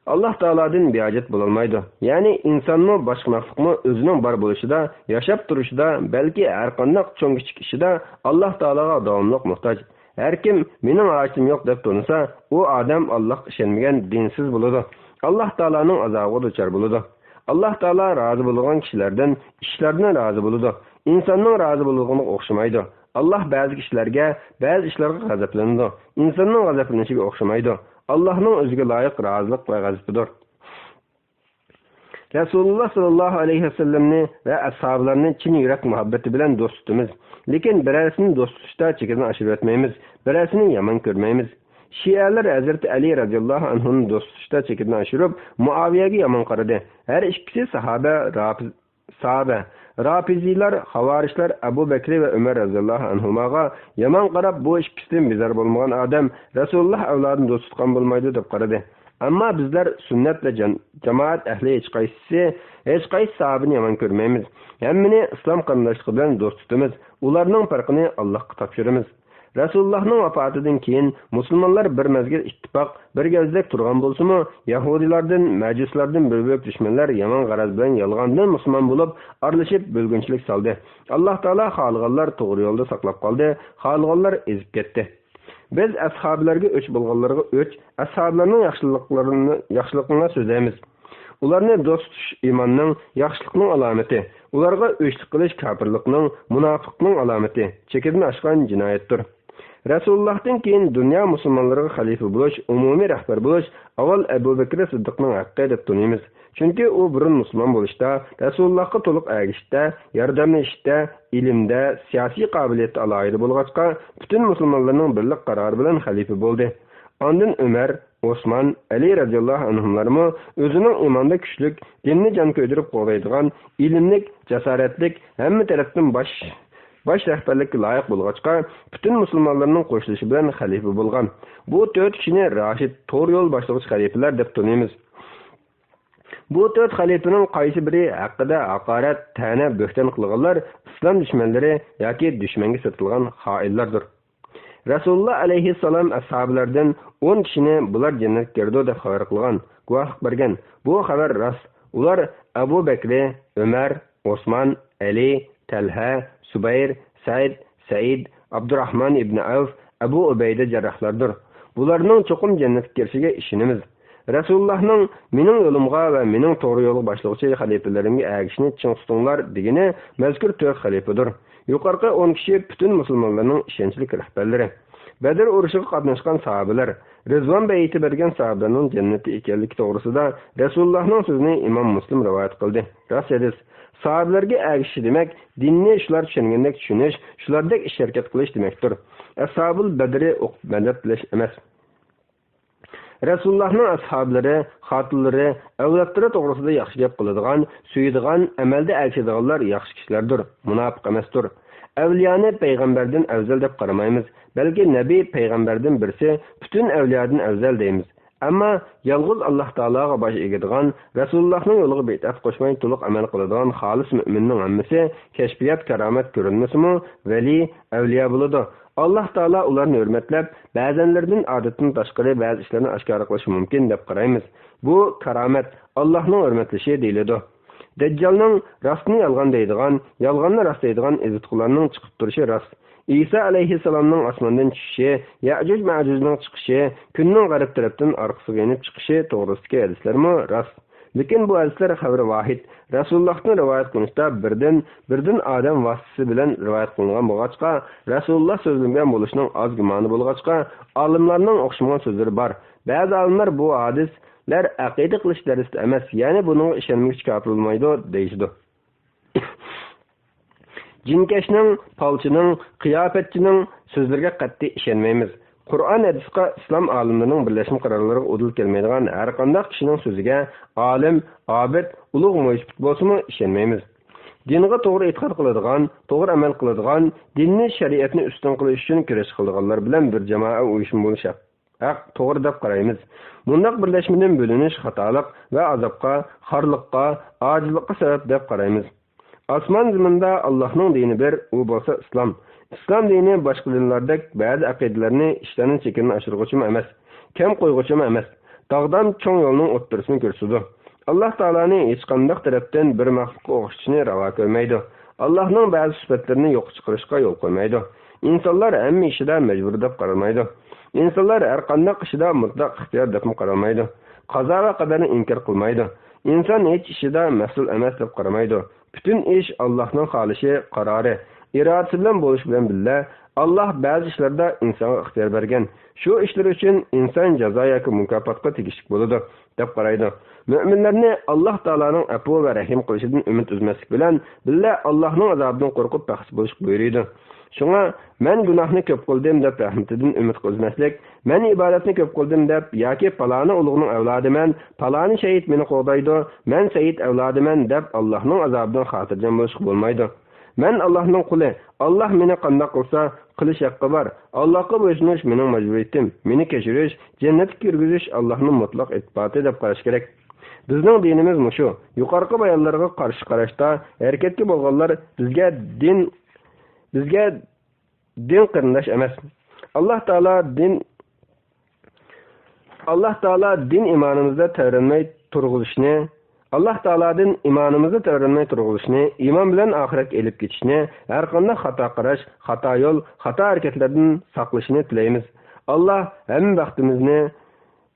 ئاللا تائالادىن بىھاجەت بولالمايدۇ. يەنى ئىنسانمۇ، باشقا مەخلۇقمۇ ئۆزىنىڭ بار بولۇشىدا، ياشاپ تۇرۇشىدا، بەلكى ھەرقانداق چوڭ-كىچىك ئىشىدا ئاللا تائالاغا داۋاملىق موھتاج. ھەركىم «مېنىڭ ھاجىتىم يوق» دەپ تونۇسا، ئۇ ئادەم ئاللاغا ئىشەنمىگەن، دىنسىز بولىدۇ. ئاللا تائالانىڭ ئازابىغا دۇچار بولىدۇ. ئاللاھ تائالا رازى بولىدىغان كىشىلەردىن ئىشلاردىن رازى بولىدۇ. ئىنساننىڭ رازى بولىدىغىنىغا ئوخشىمايدۇ. ئاللاھ بەزى كىشىلەرگە، بەزى ئىشلارغا غەزەپلىنىدۇ. ئىنساننىڭ غەزەپلىنىشىگە ئوخشىمايدۇ. ئاللاھنىڭ ئۆزىگە لايىق رازىلىق ۋە غەزىپىدۇر. رەسۇلۇللاھ ساللاللاھۇ ئەلەيھى ۋەسەللەمنى ۋە ئەسھابىلارنى چىن يۈرەك مۇھەببىتى بىلەن دوست تۇتىمىز. لېكىن بىرەرسىنى دوست تۇتۇشتا چېكىدىن ئاشۇرۇۋەتمەيمىز، بىرەرسىنى يامان كۆرمەيمىز. شىئەلەر ھەزرىتى ئەلى رەزىياللاھۇ ئەنھۇنى دوست تۇتۇشتا چېكىدىن ئاشۇرۇپ، مۇئاۋىيەگە يامان قارىدى. ھەر ئىككىسى ساھابە، راپىز-، ساھابە. راپىزىيلار، خاۋارىجلار ئەبۇ بەكرى ۋە ئۆمەر رەزىياللاھۇ ئەنھۇماغا يامان قاراپ، بۇ ئىككىسىدىن بىزار بولمىغان ئادەم رەسۇلۇللاھ ئەۋلادىنى دوست تۇتقان بولمايدۇ، دەپ قارىدى. ئەمما بىزلەر سۈننەت ۋە جان-، جامائەت ئەھلى ھېچقايسىسى، ھېچقايسى ساھابىنى يامان كۆرمەيمىز. ھەممىنى ئىسلام قېرىنداشلىقى بىلەن دوست تۇتىمىز. ئۇلارنىڭ پەرقىنى ئاللاھقا تاپشۇرىمىز. رەسۇلۇللاھنىڭ ۋاپاتىدىن كېيىن مۇسۇلمانلار بىر مەزگىل ئىتتىپاق، بىر گەۋدىلىك تۇرغان بولسىمۇ، يەھۇدىيلاردىن، مەجۇسلاردىن بىر بۆلەك دۈشمەنلەر يامان غەرەز بىلەن يالغاندىن مۇسۇلمان بولۇپ، ئارىلىشىپ بۆلگۈنچىلىك سالدى. ئاللاھ تائالا خالىغانلار توغرا يولدا ساقلاپ قالدى، خالىغانلار ئېزىپ كەتتى. بىز ئەسھابىلەرگە ئۆچ بولغانلارغا ئۆچ، ئەسھابىلەرنىڭ ياخشىلىقلىرىنى، ياخشىلىقىنى سۆزلەيمىز. ئۇلارنى دوست تۇتۇش ئىماننىڭ، ياخشىلىقنىڭ ئالامىتى، ئۇلارغا ئۆچلۈك قىلىش كاپىرلىقنىڭ، مۇناپىقنىڭ ئالامىتى، چېكىدىن ئاشقان جىنايەتتۇر. رەسۇلۇللاھتىن كېيىن دۇنيا مۇسۇلمانلىرىغا خەلىپە بولۇش، ئومۇمىي رەھبەر بولۇش ئاۋۋال ئەبۇ بەكرى سىددىقنىڭ ھەققى دەپ تونۇيمىز. چۈنكى ئۇ بۇرۇن مۇسۇلمان بولۇشتا، رەسۇلۇللاھقا تولۇق ئەگىشىشتە، ياردەملىشىشتە، ئىلىمدە، سىياسىي قابىلىيەتتە ئالاھىدە بولغاچقا، پۈتۈن مۇسۇلمانلارنىڭ بىرلىك قارارى بىلەن خەلىپە بولدى. ئاندىن ئۆمەر، ئوسمان، ئەلى رەزىياللاھۇ ئەنھۇملارمۇ ئۆزىنىڭ ئىماندا كۈچلۈك، دىننى جان كۆيدۈرۈپ قوغدايدىغان، ئىلىملىك، جاسارەتلىك، ھەممە تەرەپتىن باش، باش رەھبەرلىككە لايىق بولغاچقا، پۈتۈن مۇسۇلمانلارنىڭ قوشۇلۇشى بىلەن خەلىپە بولغان. بۇ تۆت كىشىنى راشىد، توغرا يول باشلىغۇچ خەلىپىلەر دەپ تونۇيمىز. بۇ تۆت خەلىپىنىڭ قايسى بىرى ھەققىدە ھاقارەت، تەنە، بۆھتان قىلغانلار ئىسلام دۈشمەنلىرى ياكى دۈشمەنگە سېتىلغان خائىنلاردۇر. رەسۇلۇللا ئەلەيھىسسالام ئەسھابىلەردىن ئون كىشىنى بۇلار جەننەتكە كىرىدۇ دەپ خەۋەر قىلغان، گۇۋاھلىق بەرگەن. بۇ خەۋەر راست. ئۇلار ئەبۇ بەكرى، ئۆمەر، ئوسمان، ئەلى، تەلھە، زۇبەير، سەئىد، سەئىد، ئابدۇراھمان ئىبنى ئەۋف، ئەبۇ ئۇبەيدە جەرراھلاردۇر. بۇلارنىڭ چوقۇم جەننەتكە كىرىشىگە ئىشىنىمىز. رەسۇلۇللاھنىڭ مېنىڭ يولۇمغا ۋە مېنىڭ توغرا يولغا باشلىغۇچى خەلىپىلىرىمگە ئەگىشىشنى چىڭ تۇتۇڭلار دېگىنى مەزكۇر تۆت خەلىپىدۇر. يۇقىرىقى ئون كىشى پۈتۈن مۇسۇلمانلارنىڭ ئىشەنچلىك رەھبەرلىرى. بەدر ئۇرۇشىغا قاتناشقان ساھابىلەر، رىزۋان بەيئىتى بەرگەن ساھابىلەرنىڭ جەننەتتە ئىكەنلىكى توغرىسىدا رەسۇلۇللاھنىڭ سۆزىنى ئىمام مۇسلىم رىۋايەت قىلدى. راست ھەدىس. ساھابىلەرگە ئەگىشىش دېمەك، دىننى شۇلار چۈشەنگەندەك چۈشىنىش، شۇلاردەك ئىش-ھەرىكەت قىلىش دېمەكتۇر. ئەسھابۇل بەدرى ئوقۇپ مەدەت تىلەش ئەمەس. رەسۇلۇللاھنىڭ ئەسھابلىرى، خاتۇنلىرى، ئەۋلادلىرى توغرىسىدا ياخشى گەپ قىلىدىغان، سۆيىدىغان، ئەمەلدە ئەگىشىدىغانلار ياخشى كىشىلەردۇر، مۇناپىق ئەمەستۇر. ئەۋلىيانى پەيغەمبەردىن ئەۋزەل دەپ قارىمايمىز، بەلكى نەبىي پەيغەمبەردىن بىرسى پۈتۈن ئەۋلىيادىن ئەۋزەل دەيمىز. ئەمما يالغۇز ئاللاھ تائالاغا باش ئېگىدىغان، رەسۇلۇللاھنىڭ يولىغا بىدئەت قوشماي تولۇق ئەمەل قىلىدىغان خالىس مۆمىننىڭ ھەممىسى كەشپىيات، كارامەت كۆرۈنمىسىمۇ ۋەلى، ئەۋلىيا بولىدۇ. ئاللاھ تائالا ئۇلارنى ھۆرمەتلەپ، بەزەنلىرىدىن ئادەتتىن تاشقىرى بەزى ئىشلارنى ئاشكارا قىلىشى مۇمكىن دەپ قارايمىز. بۇ كارامەت، ئاللاھنىڭ ھۆرمەتلىشى دېيىلىدۇ. دەججالنىڭ راستنى يالغان دەيدىغان، يالغاننى راست دەيدىغان ئېزىتقۇلارنىڭ چىقىپ تۇرۇشى راست. ئىسا ئەلەيھىسسالامنىڭ ئاسماندىن چۈشۈشى، يەئجۇج مەئجۇجنىڭ چىقىشى، كۈننىڭ غەرب تەرەپتىن ئارقىسىغا يېنىپ چىقىشى توغرىسىدىكى ھەدىسلەرمۇ راست. لېكىن بۇ ھەدىسلەر خەۋىرى ۋاھىد، رەسۇلۇللاھتىن رىۋايەت قىلىنىشتا بىردىن، بىردىن ئادەم ۋاسىتىسى بىلەن رىۋايەت قىلىنغان بولغاچقا، رەسۇلۇللاھ سۆزلىمىگەن بولۇشىنىڭ ئاز گۇمانى بولغاچقا، ئالىملارنىڭ ئوخشىمىغان سۆزلىرى بار. بەزى ئالىملار بۇ ھەدىسلەر ئەقىدە قىلىش دەرسىدە ئەمەس، يەنى بۇنىڭغا ئىشەنمىگۈچى كاپىر بولمايدۇ، دېيىشىدۇ. جىنكەشنىڭ، پالچىنىڭ، قىياپەتچىنىڭ سۆزلىرىگە قەتئىي ئىشەنمەيمىز. قۇرئان ھەدىسقا ئىسلام ئالىملىرىنىڭ بىرلەشمە قارارلىرىغا ئۇدۇل كەلمەيدىغان ھەرقانداق كىشىنىڭ سۆزىگە، ئالىم، ئابىد، ئۇلۇغ مۇجتىھىد بولسىمۇ ئىشەنمەيمىز. دىنغا توغرا ئېتىقاد قىلىدىغان، توغرا ئەمەل قىلىدىغان، دىننى، شەرىئەتنى ئۈستۈن قىلىش ئۈچۈن كۈرەش قىلىدىغانلار بىلەن بىر جامائە ئۇيۇشما بولۇش ھەق. ھەق، توغرا دەپ قارايمىز. مۇنداق بىرلەشمىدىن بۆلۈنۈش خاتالىق ۋە ئازابقا، خارلىققا، ئاجىزلىققا سەۋەب دەپ قارايمىز. ئاسمان زېمىندا ئاللاھنىڭ دىنى بىر، ئۇ بولسا ئىسلام. ئىسلام دىنى باشقا دىنلاردەك بەزى ئەقىدىلەرنى، ئىشلارنى چېكىدىن ئاشۇرغۇچىمۇ ئەمەس، كەم قويغۇچىمۇ ئەمەس. داغدام چوڭ يولنىڭ ئوتتۇرىسىنى كۆرسىتىدۇ. ئاللاھ تائالانى ھېچقانداق تەرەپتىن بىر مەخلۇققا ئوخشىتىشنى راۋا كۆرمەيدۇ. ئاللاھنىڭ بەزى سۈپەتلىرىنى يوققا چىقىرىشقا يول قويمايدۇ. ئىنسانلار ھەممە ئىشىدا مەجبۇر دەپ قارىمايدۇ. ئىنسانلار ھەرقانداق ئىشىدا مۇتلەق ئىختىيار دەپمۇ قارىمايدۇ. قازا ۋە قەدەرنى ئىنكار قىلمايدۇ. ئىنسان ھېچ ئىشىدا مەسئۇل ئەمەس دەپ قارىمايدۇ. پۈتۈن ئىش ئاللاھنىڭ خالىشى، قارارى، ئىرادىسى بىلەن بولۇشى بىلەن بىللە، ئاللاھ بەزى ئىشلاردا ئىنسانغا ئىختىيار بەرگەن، شۇ ئىشلىرى ئۈچۈن ئىنسان جازا ياكى مۇكاپاتقا تېگىشلىك بولىدۇ، دەپ قارايدۇ. مۆمىنلەرنى ئاللاھ تائالانىڭ ئەپۇ ۋە رەھىم قىلىشىدىن ئۈمىد ئۈزمەسلىك بىلەن بىللە، ئاللاھنىڭ ئازابىدىن قورقۇپ بەخت بولۇشقا بۇيرۇيدۇ. شۇڭا، مەن گۇناھنى كۆپ قىلدىم دەپ رەھمىتىدىن ئۈمىد ئۈزمەسلىك، مەن ئىبادەتنى كۆپ قىلدىم دەپ ياكى پالانى ئۇلۇغنىڭ ئەۋلادىمەن، پالانى شەھىت مېنى قوغدايدۇ، مەن سەئىد ئەۋلادىمەن دەپ ئاللاھنىڭ ئازابىدىن خاتىرجەم بولۇشقا بولمايدۇ. مەن ئاللاھنىڭ قۇلى، ئاللاھ مېنى قانداق قىلسا، قىلىش ھەققى بار، ئاللاھقا بويسۇنۇش مېنىڭ مەجبۇرىيىتىم، مېنى كەچۈرۈش، جەننەتكە كىرگۈزۈش ئاللاھنىڭ مۇتلەق ئىتتىپاتى دەپ قاراش كېرەك. بىزنىڭ دىنىمىز مۇشۇ. يۇقىرىقى بايانلارغا قارشى قاراشتا ھەرىكەتكە بولغانلار بىزگە دىن، بىزگە دىن قېرىنداش ئەمەس. ئاللاھ تائالا دىن، ئاللاھ تائالا دىن ئىمانىمىزدا تەۋرەنمەي تۇرغۇزۇشنى، ئاللاھ تائالادىن ئىمانىمىزدا تەۋرەنمەي تۇرغۇزۇشنى، ئىمان بىلەن ئاخىرەتكە ئېلىپ كېتىشنى، ھەرقانداق خاتا قاراش، خاتا يول، خاتا ھەرىكەتلەردىن ساقلىشىنى تىلەيمىز. ئاللاھ ھەممە بەختىمىزنى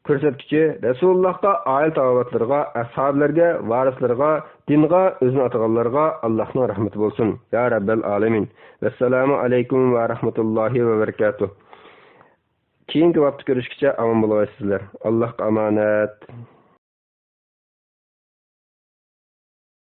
كۆرسەتكۈچى رەسۇلۇللاھقا، ئائىلە تاۋابىئاتلىرىغا، ئەسھابىلەرگە، ۋارىسلىرىغا، دىنغا ئۆزىنى ئاتىغانلارغا ئاللاھنىڭ رەھمىتى بولسۇن، يا رەببەل ئالەمىن. ۋەسسالامۇ ئەلەيكۇم ۋە رەھمەتۇللاھى ۋە بەرىكاتۇھ. كېيىنكى ۋاقىتتا كۆرۈشكىچە ئامان بولغايسىزلەر. ئاللاھقا ئامانەت.